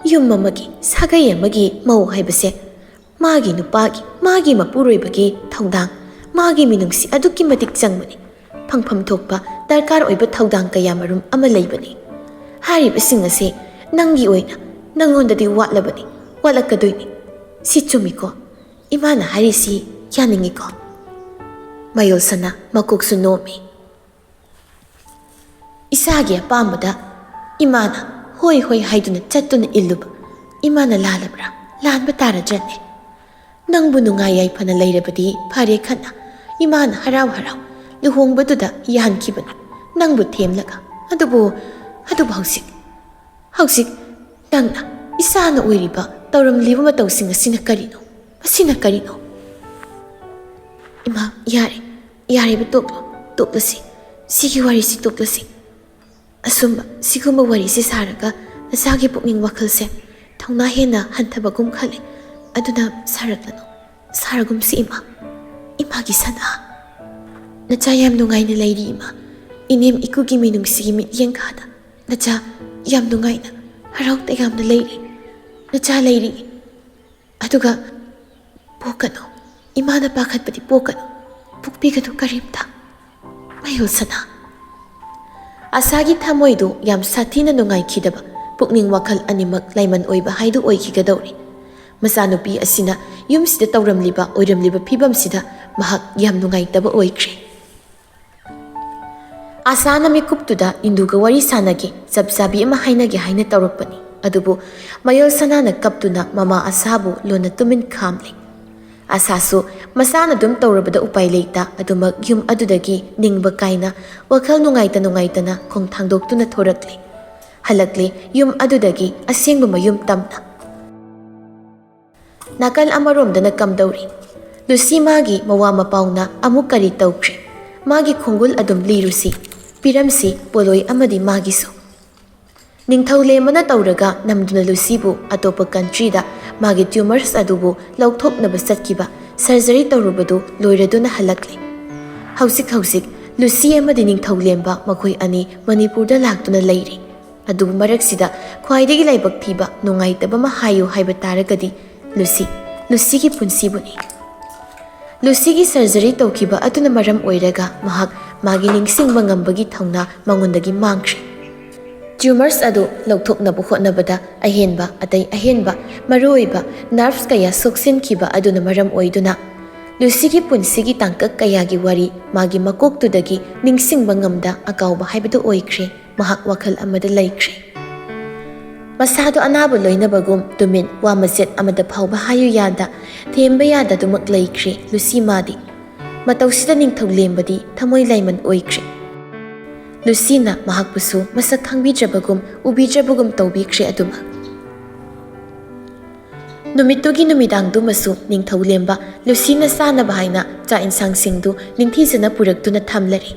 ꯌꯨꯝ ꯑꯃꯒꯤ, ꯁꯥꯒꯩ ꯑꯃꯒꯤ ꯃꯧ ꯍꯥꯏꯕꯁꯦ ꯃꯥꯒꯤ ꯅꯨꯄꯥꯒꯤ, ꯃꯥꯒꯤ ꯃꯄꯨꯔꯣꯏꯕꯒꯤ ꯊꯧꯗꯥꯡ, ꯃꯥꯒꯤ ꯃꯤꯅꯨꯡꯁꯤ ꯑꯗꯨꯛꯀꯤ ꯃꯇꯤꯛ ꯆꯪꯕꯅꯤ꯫ ꯐꯪꯐꯝ ꯊꯣꯛꯄ ꯗꯔꯀꯥꯔ ꯑꯣꯏꯕ ꯊꯧꯗꯥꯡ ꯀꯌꯥ ꯃꯔꯨꯝ ꯑꯃ ꯂꯩꯕꯅꯤ꯫ ꯍꯥꯏꯔꯤꯕꯁꯤꯡ ꯑꯁꯦ ꯅꯪꯒꯤ ꯑꯣꯏꯅ ꯅꯪꯉꯣꯟꯗꯗꯤ ꯋꯥꯠꯂꯕꯅꯤ, ꯋꯥꯠꯂꯛꯀꯗꯣꯏꯅꯤ꯫ ꯁꯤ ꯆꯨꯝꯃꯤꯀꯣ? ꯏꯃꯥꯅ ꯍꯥꯏꯔꯤꯁꯤ ꯌꯥꯅꯤꯡꯉꯤꯀꯣ?" ꯃꯌꯣꯜ ꯁꯅꯥ ꯃꯀꯣꯛꯁꯨ ꯅꯣꯝꯃꯤ꯫ ꯏꯁꯥꯒꯤ ꯑꯄꯥꯝꯕꯗ ꯏꯃꯥꯅ ꯍꯣꯏ ꯍꯣꯏ ꯍꯥꯏꯗꯨꯅ ꯆꯠꯇꯨꯅ ꯏꯜꯂꯨꯕ, ꯏꯃꯥꯅ ꯂꯥꯜꯂꯕ꯭ꯔꯥ? ꯂꯥꯟꯕ ꯇꯥꯔꯗ꯭ꯔꯅꯦ? "ꯅꯪꯕꯨ ꯅꯨꯡꯉꯥꯏ ꯌꯥꯏꯐꯅ ꯂꯩꯔꯕꯗꯤ ꯐꯔꯦ ꯈꯟꯅ ꯏꯃꯥꯅ ꯍꯔꯥꯎ ꯍꯔꯥꯎ ꯂꯨꯍꯣꯡꯕꯗꯨꯗ ꯌꯥꯍꯟꯈꯤꯕꯅꯤ, ꯅꯪꯕꯨ ꯊꯦꯝꯂꯒ꯫ ꯑꯗꯨꯕꯨ, ꯑꯗꯨꯕꯨ ꯍꯧꯖꯤꯛ, ꯍꯧꯖꯤꯛ ꯅꯪꯅ ꯏꯆꯥꯅ ꯑꯣꯏꯔꯤꯕ ꯇꯧꯔꯝꯂꯤꯕ ꯃꯇꯧꯁꯤꯡ ꯑꯁꯤꯅ ꯀꯔꯤꯅꯣ? ꯃꯁꯤꯅ ꯀꯔꯤꯅꯣ?" "ꯏꯃꯥ, ꯌꯥꯔꯦ, ꯌꯥꯔꯦꯕ, ꯇꯣꯛꯂꯣ, ꯇꯣꯛꯂꯁꯤ꯫ ꯁꯤꯒꯤ ꯋꯥꯔꯤꯁꯤ ꯇꯣꯛꯂꯁꯤ꯫ ꯑꯁꯨꯝꯕ, ꯁꯤꯒꯨꯝꯕ ꯋꯥꯔꯤꯁꯤ ꯁꯥꯔꯒ ꯅꯆꯥꯒꯤ ꯄꯨꯛꯅꯤꯡ ꯋꯥꯈꯜꯁꯦ ꯊꯧꯅꯥ ꯍꯦꯟꯅ ꯍꯟꯊꯕꯒꯨꯝ ꯈꯜꯂꯦ꯫ ꯑꯗꯨꯅ ꯁꯥꯔꯛꯂꯅꯨ, ꯁꯥꯔꯒꯨꯝꯁꯤ ꯏꯃꯥ, ꯏꯃꯥꯒꯤ ꯁꯅꯥ꯫ ꯅꯆꯥ ꯌꯥꯝ ꯅꯨꯡꯉꯥꯏꯅ ꯂꯩꯔꯤ ꯏꯃꯥ꯫ ꯏꯅꯦꯝ ꯏꯀꯨꯒꯤ ꯃꯤꯅꯨꯡꯁꯤꯒꯤ ꯃꯤꯠꯌꯦꯡ ꯈꯥꯗ ꯅꯆꯥ ꯌꯥꯝ ꯅꯨꯡꯉꯥꯏꯅ, ꯍꯔꯥꯎ ꯇꯌꯥꯝꯅ ꯂꯩꯔꯤ꯫ ꯅꯆꯥ ꯂꯩꯔꯤ꯫ ꯑꯗꯨꯒ ꯄꯣꯛꯀꯅꯨ, ꯏꯃꯥꯅ ꯄꯥꯈꯠꯄꯗꯤ ꯄꯣꯛꯀꯅꯨ, ꯄꯣꯛꯄꯤꯒꯅꯨ ꯀꯔꯤꯝꯇ꯫" ꯃꯌꯣꯜ ꯁꯅꯥ꯫ ꯑꯥꯁꯥꯒꯤ ꯊꯃꯣꯏꯗꯨ ꯌꯥꯝ ꯁꯥꯊꯤꯅ ꯅꯨꯡꯉꯥꯏꯈꯤꯗꯕ ꯄꯨꯛꯅꯤꯡ ꯋꯥꯈꯜ ꯑꯅꯤꯃꯛ ꯂꯥꯏꯃꯟ ꯑꯣꯏꯕ ꯍꯥꯏꯗꯨ ꯑꯣꯏꯈꯤꯒꯗꯧꯔꯦ꯫ ꯃꯆꯥꯅꯨꯄꯤ ꯑꯁꯤꯅ ꯌꯨꯝꯁꯤꯗ ꯇꯧꯔꯝꯂꯤꯕ ꯑꯣꯏꯔꯝꯂꯤꯕ ꯐꯤꯕꯝꯁꯤꯗ ꯃꯍꯥꯛ ꯌꯥꯝ ꯅꯨꯡꯉꯥꯏꯇꯕ ꯑꯣꯏꯈ꯭ꯔꯦ꯫ ꯑꯁꯥꯅ ꯃꯤꯀꯨꯞꯇꯨꯗ ꯏꯟꯗꯨꯒ ꯋꯥꯔꯤ ꯁꯥꯟꯅꯒꯦ, ꯆꯞ ꯆꯥꯕꯤ ꯑꯃ ꯍꯥꯏꯅꯒꯦ ꯍꯥꯏꯅ ꯇꯧꯔꯛꯄꯅꯤ꯫ ꯑꯗꯨꯕꯨ ꯃꯌꯣꯜ ꯁꯅꯥꯅ ꯀꯞꯇꯨꯅ ꯃꯃꯥ ꯑꯁꯥꯕꯨ ꯂꯣꯟꯅ ꯇꯨꯃꯤꯟ ꯈꯥꯝꯂꯦ꯫ ꯑꯁꯥꯁꯨ ꯃꯁꯥꯅ ꯑꯗꯨꯝ ꯇꯧꯔꯕꯗ ꯎꯄꯥꯏ ꯂꯩꯇ ꯑꯗꯨꯃꯛ ꯌꯨꯝ ꯑꯗꯨꯗꯒꯤ ꯅꯤꯡꯕ ꯀꯥꯏꯅ ꯋꯥꯈꯜ ꯅꯨꯡꯉꯥꯏꯇ ꯅꯨꯡꯉꯥꯏꯇꯅ ꯈꯣꯡ ꯊꯥꯡꯗꯣꯛꯇꯨꯅ ꯊꯣꯔꯛꯂꯦ꯫ ꯍꯜꯂꯛꯂꯦ ꯌꯨꯝ ꯑꯗꯨꯗꯒꯤ ꯑꯁꯦꯡꯕ ꯃꯌꯨꯝ ꯇꯝꯅ꯫ ꯅꯥꯀꯜ ꯑꯃꯔꯣꯝꯗꯅ ꯀꯝꯗꯧꯔꯤ? ꯂꯨꯁꯤ ꯃꯥꯒꯤ ꯃꯋꯥ ꯃꯄꯥꯎꯅ ꯑꯃꯨꯛ ꯀꯔꯤ ꯇꯧꯈ꯭ꯔꯦ? ꯃꯥꯒꯤ ꯈꯣꯡꯒꯨꯜ ꯑꯗꯨꯝ ꯂꯤꯔꯨꯁꯤ꯫ ꯄꯤꯔꯝꯁꯤ ꯄꯣꯂꯣꯏ ꯑꯃꯗꯤ ꯃꯥꯒꯤꯁꯨ꯫ ꯅꯤꯡꯊꯧ ꯂꯦꯝꯕꯅ ꯇꯧꯔꯒ ꯅꯝꯗꯨꯅ ꯂꯨꯁꯤꯕꯨ ꯑꯇꯣꯞꯄ ꯀꯟꯇ꯭ꯔꯤꯗ ꯃꯥꯒꯤ ꯇ꯭ꯌꯨꯃꯔꯁ ꯑꯗꯨꯕꯨ ꯂꯧꯊꯣꯛꯅꯕ ꯆꯠꯈꯤꯕ ꯁꯔꯖꯔꯤ ꯇꯧꯔꯨꯕꯗꯨ ꯂꯣꯏꯔꯗꯨꯅ ꯍꯜꯂꯛꯂꯦ꯫ ꯍꯧꯖꯤꯛ ꯍꯧꯖꯤꯛ ꯂꯨꯁꯤ ꯑꯃꯗꯤ ꯅꯤꯡꯊꯧ ꯂꯦꯝꯕ ꯃꯈꯣꯏ ꯑꯅꯤ ꯃꯅꯤꯄꯨꯔꯗ ꯂꯥꯛꯇꯨꯅ ꯂꯩꯔꯤ꯫ ꯑꯗꯨꯕꯨ ꯃꯔꯛꯁꯤꯗ ꯈ꯭ꯋꯥꯏꯗꯒꯤ ꯂꯥꯏꯕꯛ ꯊꯤꯕ, ꯅꯨꯡꯉꯥꯏꯇꯕ ꯑꯃ ꯍꯥꯏꯌꯨ ꯍꯥꯏꯕ ꯇꯥꯔꯒꯗꯤ ꯂꯨꯁꯤ, ꯂꯨꯁꯤꯒꯤ ꯄꯨꯟꯁꯤꯕꯨꯅꯤ꯫ ꯂꯨꯁꯤꯒꯤ ꯁꯔꯖꯔꯤ ꯇꯧꯈꯤꯕ ꯑꯗꯨꯅ ꯃꯔꯝ ꯑꯣꯏꯔꯒ ꯃꯍꯥꯛ ꯃꯥꯒꯤ ꯅꯤꯡꯁꯤꯡꯕ ꯉꯝꯕꯒꯤ ꯊꯧꯅꯥ ꯃꯉꯣꯟꯗꯒꯤ ꯃꯥꯡꯈ꯭ꯔꯦ꯫ ꯇ꯭ꯌꯨꯃꯔꯁ ꯑꯗꯨ ꯂꯧꯊꯣꯛꯅꯕ ꯍꯣꯠꯅꯕꯗ ꯑꯍꯦꯟꯕ, ꯑꯇꯩ ꯑꯍꯦꯟꯕ, ꯃꯔꯨꯑꯣꯏꯕ ꯅꯔꯚꯁ ꯀꯌꯥ ꯁꯣꯛꯆꯤꯟꯈꯤꯕ ꯑꯗꯨꯅ ꯃꯔꯝ ꯑꯣꯏꯗꯨꯅ ꯂꯨꯁꯤꯒꯤ ꯄꯨꯟꯁꯤꯒꯤ ꯇꯥꯡꯀꯛ ꯀꯌꯥꯒꯤ ꯋꯥꯔꯤ ꯃꯥꯒꯤ ꯃꯀꯣꯛꯇꯨꯗꯒꯤ ꯅꯤꯡꯁꯤꯡꯕ ꯉꯝꯗ ꯑꯀꯥꯎꯕ ꯍꯥꯏꯕꯗꯨ ꯑꯣꯏꯈ꯭ꯔꯦ꯫ ꯃꯍꯥꯛ ꯋꯥꯈꯜ ꯑꯃꯗ ꯂꯩꯈ꯭ꯔꯦ꯫ ꯃꯁꯥꯗꯣ ꯑꯅꯥꯕ ꯂꯣꯏꯅꯕꯒꯨꯝ ꯇꯨꯃꯤꯟ ꯋꯥ ꯃꯆꯦꯠ ꯑꯃꯗ ꯐꯥꯎꯕ ꯍꯥꯏꯌꯨ ꯌꯥꯗ, ꯊꯦꯝꯕ ꯌꯥꯗꯗꯨꯃꯛ ꯂꯩꯈ꯭ꯔꯦ ꯂꯨꯁꯤ ꯃꯥꯗꯤ꯫ ꯃꯇꯧꯁꯤꯗ ꯅꯤꯡꯊꯧ ꯂꯦꯝꯕꯗꯤ ꯊꯃꯣꯏ ꯂꯥꯏꯃꯟ ꯑꯣꯏꯈ꯭ꯔꯦ꯫ ꯂꯨꯁꯤꯅ ꯃꯍꯥꯛꯄꯨꯁꯨ ꯃꯁꯛ ꯈꯪꯕꯤꯗ꯭ꯔꯕꯒꯨꯝ, ꯎꯕꯤꯗ꯭ꯔꯕꯒꯨꯝ ꯇꯧꯕꯤꯈ꯭ꯔꯦ ꯑꯗꯨꯃꯛ꯫ ꯅꯨꯃꯤꯠꯇꯨꯒꯤ ꯅꯨꯃꯤꯗꯥꯡꯗꯨꯃꯁꯨ ꯅꯤꯡꯊꯧ ꯂꯦꯝꯕ ꯂꯨꯁꯤꯅ ꯆꯥꯅꯕ ꯍꯥꯏꯅ ꯆꯥꯛ ꯏꯟꯁꯥꯡꯁꯤꯡꯗꯨ ꯅꯤꯡꯊꯤꯖꯅ ꯄꯨꯔꯛꯇꯨꯅ ꯊꯝꯂꯔꯦ꯫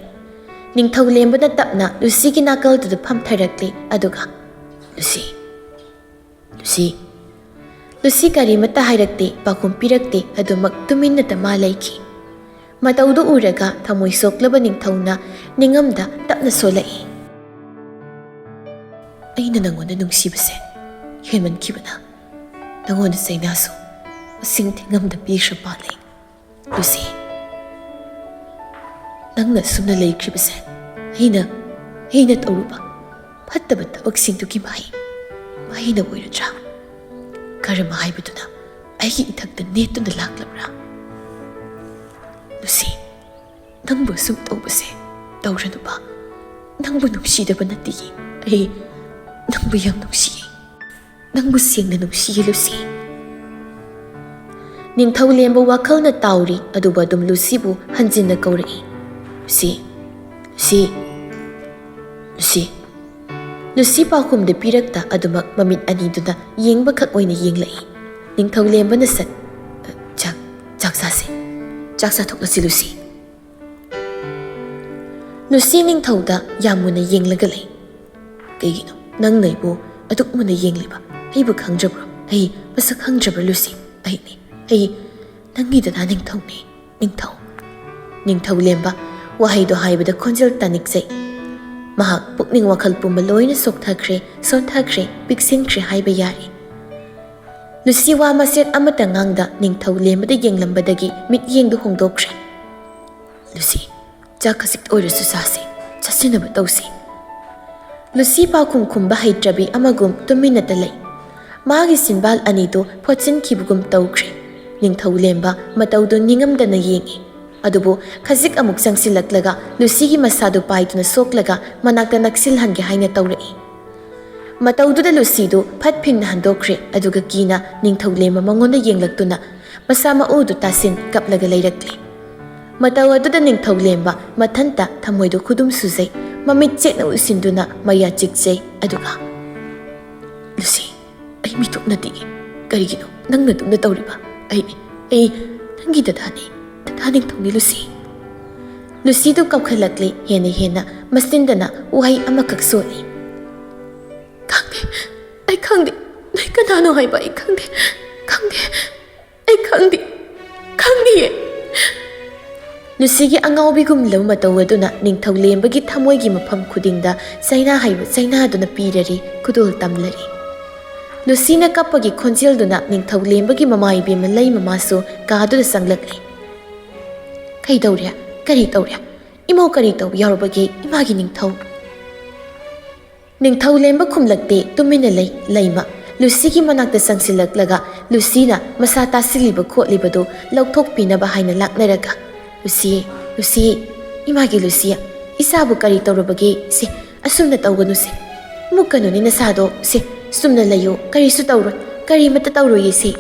ꯅꯤꯡꯊꯧ ꯂꯦꯝꯕꯅ ꯇꯞꯅ ꯂꯨꯁꯤꯒꯤ ꯅꯥꯀꯜꯗꯨꯗ ꯐꯝꯊꯔꯛꯂꯦ, ꯑꯗꯨꯒ, "ꯂꯨꯁꯤ, ꯂꯨꯁꯤ꯫" ꯂꯨꯁꯤ ꯀꯔꯤꯃꯠꯇ ꯍꯥꯏꯔꯛꯇꯦ, ꯄꯥꯎꯈꯨꯝ ꯄꯤꯔꯛꯇꯦ, ꯑꯗꯨꯃꯛ ꯇꯨꯃꯤꯟꯅꯇ ꯃꯥ ꯂꯩꯈꯤ꯫ ꯃꯇꯧꯗꯨ ꯎꯔꯒ ꯊꯃꯣꯏ ꯁꯣꯛꯂꯕ ꯅꯤꯡꯊꯧꯅ ꯅꯤꯡꯉꯝꯗ ꯇꯞꯅ ꯁꯣꯜꯂꯛꯏ, "ꯑꯩꯅ ꯅꯪꯉꯣꯟꯗ ꯅꯨꯡꯁꯤꯕꯁꯦ ꯍꯦꯟꯃꯟꯈꯤꯕꯅ ꯅꯪꯉꯣꯟꯗ ꯆꯩꯅꯥꯁꯨ ꯃꯁꯤꯡ ꯊꯤꯉꯝꯗ ꯄꯤꯈ꯭ꯔ ꯃꯥꯜꯂꯦ꯫ ꯂꯨꯁꯤ, ꯅꯪꯅ ꯑꯁꯨꯝꯅ ꯂꯩꯈ꯭ꯔꯤꯕꯁꯦ ꯑꯩꯅ, ꯑꯩꯅ ꯇꯧꯔꯨꯕ ꯐꯠꯇꯕ ꯊꯕꯛꯁꯤꯡꯗꯨꯒꯤ ꯃꯍꯩ꯫ ꯃꯍꯩꯅ ꯑꯣꯏꯔꯗ꯭ꯔꯥ? ꯀꯔꯃ ꯍꯥꯏꯕꯗꯨꯅ ꯑꯩꯒꯤ ꯏꯊꯛꯇ ꯅꯦꯠꯇꯨꯅ ꯂꯥꯛꯂꯕ꯭ꯔꯥ? ꯂꯨꯁꯤ, ꯅꯪꯕꯨ ꯑꯁꯨꯝ ꯇꯧꯕꯁꯦ ꯇꯧꯔꯅꯨꯕ꯫ ꯅꯪꯕꯨ ꯅꯨꯡꯁꯤꯗꯕ ꯅꯠꯇꯤꯌꯦ꯫ ꯑꯩ ꯅꯪꯕꯨ ꯌꯥꯝ ꯅꯨꯡꯁꯤꯌꯦ꯫ ꯅꯪꯕꯨ ꯁꯦꯡꯅ ꯅꯨꯡꯁꯤꯌꯦ, ꯂꯨꯁꯤ꯫ ꯅꯤꯡꯊꯧ ꯂꯦꯝꯕ ꯋꯥꯈꯜꯅ ꯇꯥꯎꯔꯤ, ꯑꯗꯨꯕꯨ ꯑꯗꯨꯝ ꯂꯨꯁꯤꯕꯨ ꯍꯟꯖꯤꯟꯅ ꯀꯧꯔꯛꯏ꯫ Lucy, Lucy, Lucy. ꯂꯨꯁꯤ ꯄꯥꯎꯈꯨꯝꯗ ꯄꯤꯔꯛꯇ ꯑꯗꯨꯃꯛ ꯃꯃꯤꯠ ꯑꯅꯤꯗꯨꯅ ꯌꯦꯡꯕꯈꯛ ꯑꯣꯏꯅ ꯌꯦꯡꯂꯛꯏ꯫ ꯅꯤꯡꯊꯧ ꯂꯦꯝꯕꯅ ꯁꯠ, "ꯆꯥꯛ, ꯆꯥꯛ ꯆꯥꯁꯦ꯫ ꯆꯥꯛ ꯆꯥꯊꯣꯛꯂꯁꯤ, ꯂꯨꯁꯤ꯫" ꯂꯨꯁꯤ ꯅꯤꯡꯊꯧꯗ ꯌꯥꯝ ꯃꯨꯟꯅ ꯌꯦꯡꯂꯒ ꯂꯩ꯫ "ꯀꯩꯒꯤꯅꯣ ꯅꯪꯅ ꯑꯩꯕꯨ ꯑꯗꯨꯛ ꯃꯨꯟꯅ ꯌꯦꯡꯂꯤꯕ? ꯑꯩꯕꯨ ꯈꯪꯗ꯭ꯔꯕ꯭ꯔꯣ? ꯑꯩ ꯃꯁꯛ ꯈꯪꯗ꯭ꯔꯕ꯭ꯔꯥ, ꯂꯨꯁꯤ? ꯑꯩꯅꯤ, ꯑꯩ ꯅꯪꯒꯤ ꯗꯗꯥ ꯅꯤꯡꯊꯧꯅꯦ, ꯅꯤꯡꯊꯧ꯫" ꯅꯤꯡꯊꯧ ꯂꯦꯝꯕ ꯋꯥꯍꯩꯗꯣ ꯍꯥꯏꯕꯗ ꯈꯣꯟꯖꯦꯜ ꯇꯥꯅꯤꯡꯖꯩ꯫ ꯃꯍꯥꯛ ꯄꯨꯛꯅꯤꯡ ꯋꯥꯈꯜ ꯄꯨꯝꯕ ꯂꯣꯏꯅ ꯆꯣꯛꯊꯈ꯭ꯔꯦ, ꯁꯣꯟꯊꯈ꯭ꯔꯦ, ꯄꯤꯛꯁꯤꯟꯈ꯭ꯔꯦ ꯍꯥꯏꯕ ꯌꯥꯔꯦ꯫ ꯂꯨꯁꯤ ꯋꯥ ꯃꯆꯦꯠ ꯑꯃꯠꯇ ꯉꯥꯡꯗ ꯅꯤꯡꯊꯧ ꯂꯦꯝꯕꯗ ꯌꯦꯡꯂꯝꯕꯗꯒꯤ ꯃꯤꯠꯌꯦꯡꯗꯨ ꯍꯣꯡꯗꯣꯛꯈ꯭ꯔꯦ꯫ "ꯂꯨꯁꯤ, ꯆꯥꯛ ꯈꯖꯤꯛ ꯑꯣꯏꯔꯁꯨ ꯆꯥꯁꯤ, ꯆꯥꯁꯤꯟꯅꯕ ꯇꯧꯁꯤ꯫" ꯂꯨꯁꯤ ꯄꯥꯎꯈꯨꯝ ꯈꯨꯝꯕ ꯍꯩꯇ꯭ꯔꯕꯤ ꯑꯃꯒꯨꯝ ꯇꯨꯃꯤꯟꯅꯇ ꯂꯩ꯫ ꯃꯥꯒꯤ ꯆꯤꯟꯕꯥꯜ ꯑꯅꯤꯗꯨ ꯐꯣꯠꯆꯤꯟꯈꯤꯕꯒꯨꯝ ꯇꯧꯈ꯭ꯔꯦ꯫ ꯅꯤꯡꯊꯧ ꯂꯦꯝꯕ ꯃꯇꯧꯗꯨ ꯅꯤꯡꯉꯝꯗꯅ ꯌꯦꯡꯏ꯫ ꯑꯗꯨꯕꯨ ꯈꯖꯤꯛ ꯑꯃꯨꯛ ꯆꯪꯁꯤꯜꯂꯛꯂꯒ ꯂꯨꯁꯤꯒꯤ ꯃꯁꯥꯗꯨ ꯄꯥꯏꯗꯨꯅ ꯁꯣꯛꯂꯒ ꯃꯅꯥꯛꯇ ꯅꯛꯁꯤꯜꯍꯟꯒꯦ ꯍꯥꯏꯅ ꯇꯧꯔꯛꯏ꯫ ꯃꯇꯧꯗꯨꯗ ꯂꯨꯁꯤꯗꯨ ꯐꯠ ꯐꯤꯡꯅ ꯍꯟꯗꯣꯛꯈ꯭ꯔꯦ, ꯑꯗꯨꯒ ꯀꯤꯅ ꯅꯤꯡꯊꯧ ꯂꯦꯝꯕ ꯃꯉꯣꯟꯗ ꯌꯦꯡꯂꯛꯇꯨꯅ ꯃꯁꯥ ꯃꯎꯗꯨ ꯇꯥꯁꯤꯟ ꯀꯞꯂꯒ ꯂꯩꯔꯛꯂꯤ꯫ ꯃꯇꯧ ꯑꯗꯨꯗ ꯅꯤꯡꯊꯧ ꯂꯦꯝꯕ ꯃꯊꯟꯇ ꯊꯃꯣꯏꯗꯨ ꯈꯨꯗꯨꯝ ꯁꯨꯖꯩ, ꯃꯃꯤꯠ ꯆꯦꯠꯅ ꯎꯏꯁꯤꯟꯗꯨꯅ ꯃꯌꯥ ꯆꯤꯛꯆꯩ, ꯑꯗꯨꯒ, "ꯂꯨꯁꯤ, ꯑꯩ ꯃꯤꯇꯣꯞ ꯅꯠꯇꯤꯌꯦ꯫ ꯀꯔꯤꯒꯤꯅꯣ ꯅꯪꯅ ꯑꯗꯨꯝꯅ ꯇꯧꯔꯤꯕ? ꯑꯩ, ꯑꯩ ꯅꯪꯒꯤ ꯗꯗꯥꯅꯤ, ꯗꯗꯥ ꯅꯤꯡꯊꯧꯅꯤ, ꯂꯨꯁꯤ꯫" ꯂꯨꯁꯤꯗꯨ ꯀꯞꯈꯠꯂꯛꯂꯤ, ꯍꯦꯟꯅ ꯍꯦꯟꯅ ꯃꯆꯤꯟꯗꯅ ꯋꯥꯍꯩ ꯑꯃꯈꯛ ꯁꯣꯜꯂꯤ꯫ "ꯈꯪꯗꯦ, ꯑꯩ ꯈꯪꯗꯦ꯫ ꯅꯣꯏ ꯀꯅꯥꯅꯣ ꯍꯥꯏꯕ ꯑꯩ ꯈꯪꯗꯦ, ꯈꯪꯗꯦ, ꯑꯩ ꯈꯪꯗꯦ, ꯈꯪꯗꯤꯌꯦ꯫" ꯂꯨꯁꯤꯒꯤ ꯑꯉꯥꯎꯕꯤꯒꯨꯝꯂꯕ ꯃꯇꯧ ꯑꯗꯨꯅ ꯅꯤꯡꯊꯧ ꯂꯦꯝꯕꯒꯤ ꯊꯃꯣꯏꯒꯤ ꯃꯐꯝ ꯈꯨꯗꯤꯡꯗ ꯆꯩꯅꯥ ꯍꯥꯏꯕ ꯆꯩꯅꯥꯗꯨꯅ ꯄꯤꯔꯔꯤ, ꯈꯨꯗꯣꯜ ꯇꯝꯂꯔꯤ꯫ ꯂꯨꯁꯤꯅ ꯀꯞꯄꯒꯤ ꯈꯣꯟꯖꯦꯜꯗꯨꯅ ꯅꯤꯡꯊꯧ ꯂꯦꯝꯕꯒꯤ ꯃꯃꯥ ꯏꯕꯦꯝꯃ ꯂꯩ ꯃꯃꯥꯁꯨ ꯀꯥꯗꯨꯗ ꯆꯪꯂꯛꯂꯤ꯫ "ꯀꯩꯗꯧꯔꯦ? ꯀꯔꯤ ꯇꯧꯔꯦ? ꯏꯃꯧ ꯀꯔꯤ ꯇꯧꯕ ꯌꯥꯎꯔꯕꯒꯦ, ꯏꯃꯥꯒꯤ ꯅꯤꯡꯊꯧ?" ꯅꯤꯡꯊꯧ ꯂꯦꯝꯕ ꯈꯨꯝꯂꯛꯇꯦ, ꯇꯨꯃꯤꯟꯅ ꯂꯩ꯫ ꯂꯩꯃ ꯂꯨꯁꯤꯒꯤ ꯃꯅꯥꯛꯇ ꯆꯪꯁꯤꯜꯂꯛꯂꯒ ꯂꯨꯁꯤꯅ ꯃꯁꯥ ꯇꯥꯁꯤꯜꯂꯤꯕ ꯈꯣꯠꯂꯤꯕꯗꯨ ꯂꯧꯊꯣꯛꯄꯤꯅꯕ ꯍꯥꯏꯅ ꯂꯥꯛꯅꯔꯒ, "ꯂꯨꯁꯤ, ꯂꯨꯁꯤ, ꯏꯃꯥꯒꯤ ꯂꯨꯁꯤ, ꯏꯆꯥꯕꯨ ꯀꯔꯤ ꯇꯧꯔꯕꯒꯦ? ꯁꯦ, ꯑꯁꯨꯝꯅ ꯇꯧꯒꯅꯨꯁꯦ꯫ ꯃꯨꯛꯀꯅꯨꯅꯦ ꯅꯁꯥꯗꯣ꯫ ꯁꯦ, ꯆꯨꯝꯅ ꯂꯩꯌꯨ, ꯀꯔꯤꯁꯨ ꯇꯧꯔꯣꯏ, ꯀꯔꯤꯃꯠꯇ ꯇꯧꯔꯣꯏꯌꯦ ꯁꯦ"꯫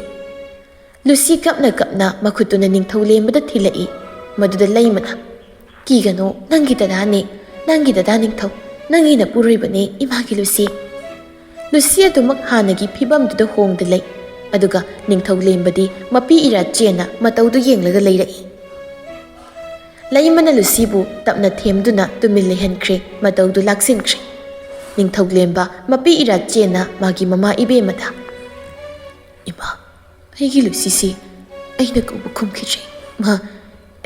ꯂꯨꯁꯤ ꯀꯞꯅ ꯀꯞꯅ ꯃꯈꯨꯠꯇꯨꯅ ꯅꯤꯡꯊꯧ ꯂꯦꯝꯕꯗ ꯊꯤꯜꯂꯛꯏ꯫ ꯃꯗꯨꯗ ꯂꯩꯃꯅ, "ꯀꯤꯒꯅꯨ, ꯅꯪꯒꯤ ꯗꯗꯥꯅꯦ, ꯅꯪꯒꯤ ꯗꯗꯥ ꯅꯤꯡꯊꯧ, ꯅꯪꯒꯤ ꯅꯄꯨꯔꯣꯏꯕꯅꯦ ꯏꯃꯥꯒꯤ ꯂꯨꯁꯤ"꯫ ꯂꯨꯁꯤ ꯑꯗꯨꯃꯛ ꯍꯥꯟꯅꯒꯤ ꯐꯤꯕꯝꯗꯨꯗ ꯍꯣꯡꯗ ꯂꯩ꯫ ꯑꯗꯨꯒ ꯅꯤꯡꯊꯧ ꯂꯦꯝꯕꯗꯤ ꯃꯄꯤ ꯏꯔꯥ ꯆꯦꯟꯅ ꯃꯇꯧꯗꯨ ꯌꯦꯡꯂꯒ ꯂꯩꯔꯛꯏ꯫ ꯂꯩꯃꯅ ꯂꯨꯁꯤꯕꯨ ꯇꯞꯅ ꯊꯦꯝꯗꯨꯅ ꯇꯨꯃꯤꯟ ꯂꯩꯍꯟꯈ꯭ꯔꯦ, ꯃꯇꯧꯗꯨ ꯂꯥꯛꯁꯤꯟꯈ꯭ꯔꯦ꯫ ꯅꯤꯡꯊꯧ ꯂꯦꯝꯕ ꯃꯄꯤ ꯏꯔꯥ ꯆꯦꯟꯅ ꯃꯥꯒꯤ ꯃꯃꯥ ꯏꯕꯦꯝꯃꯗ, "ꯏꯃꯥ, ꯑꯩꯒꯤ ꯂꯨꯁꯤꯁꯤ ꯑꯩꯅ ꯀꯧꯕ ꯈꯨꯝꯈꯤꯗ꯭ꯔꯦ꯫ ꯃꯥ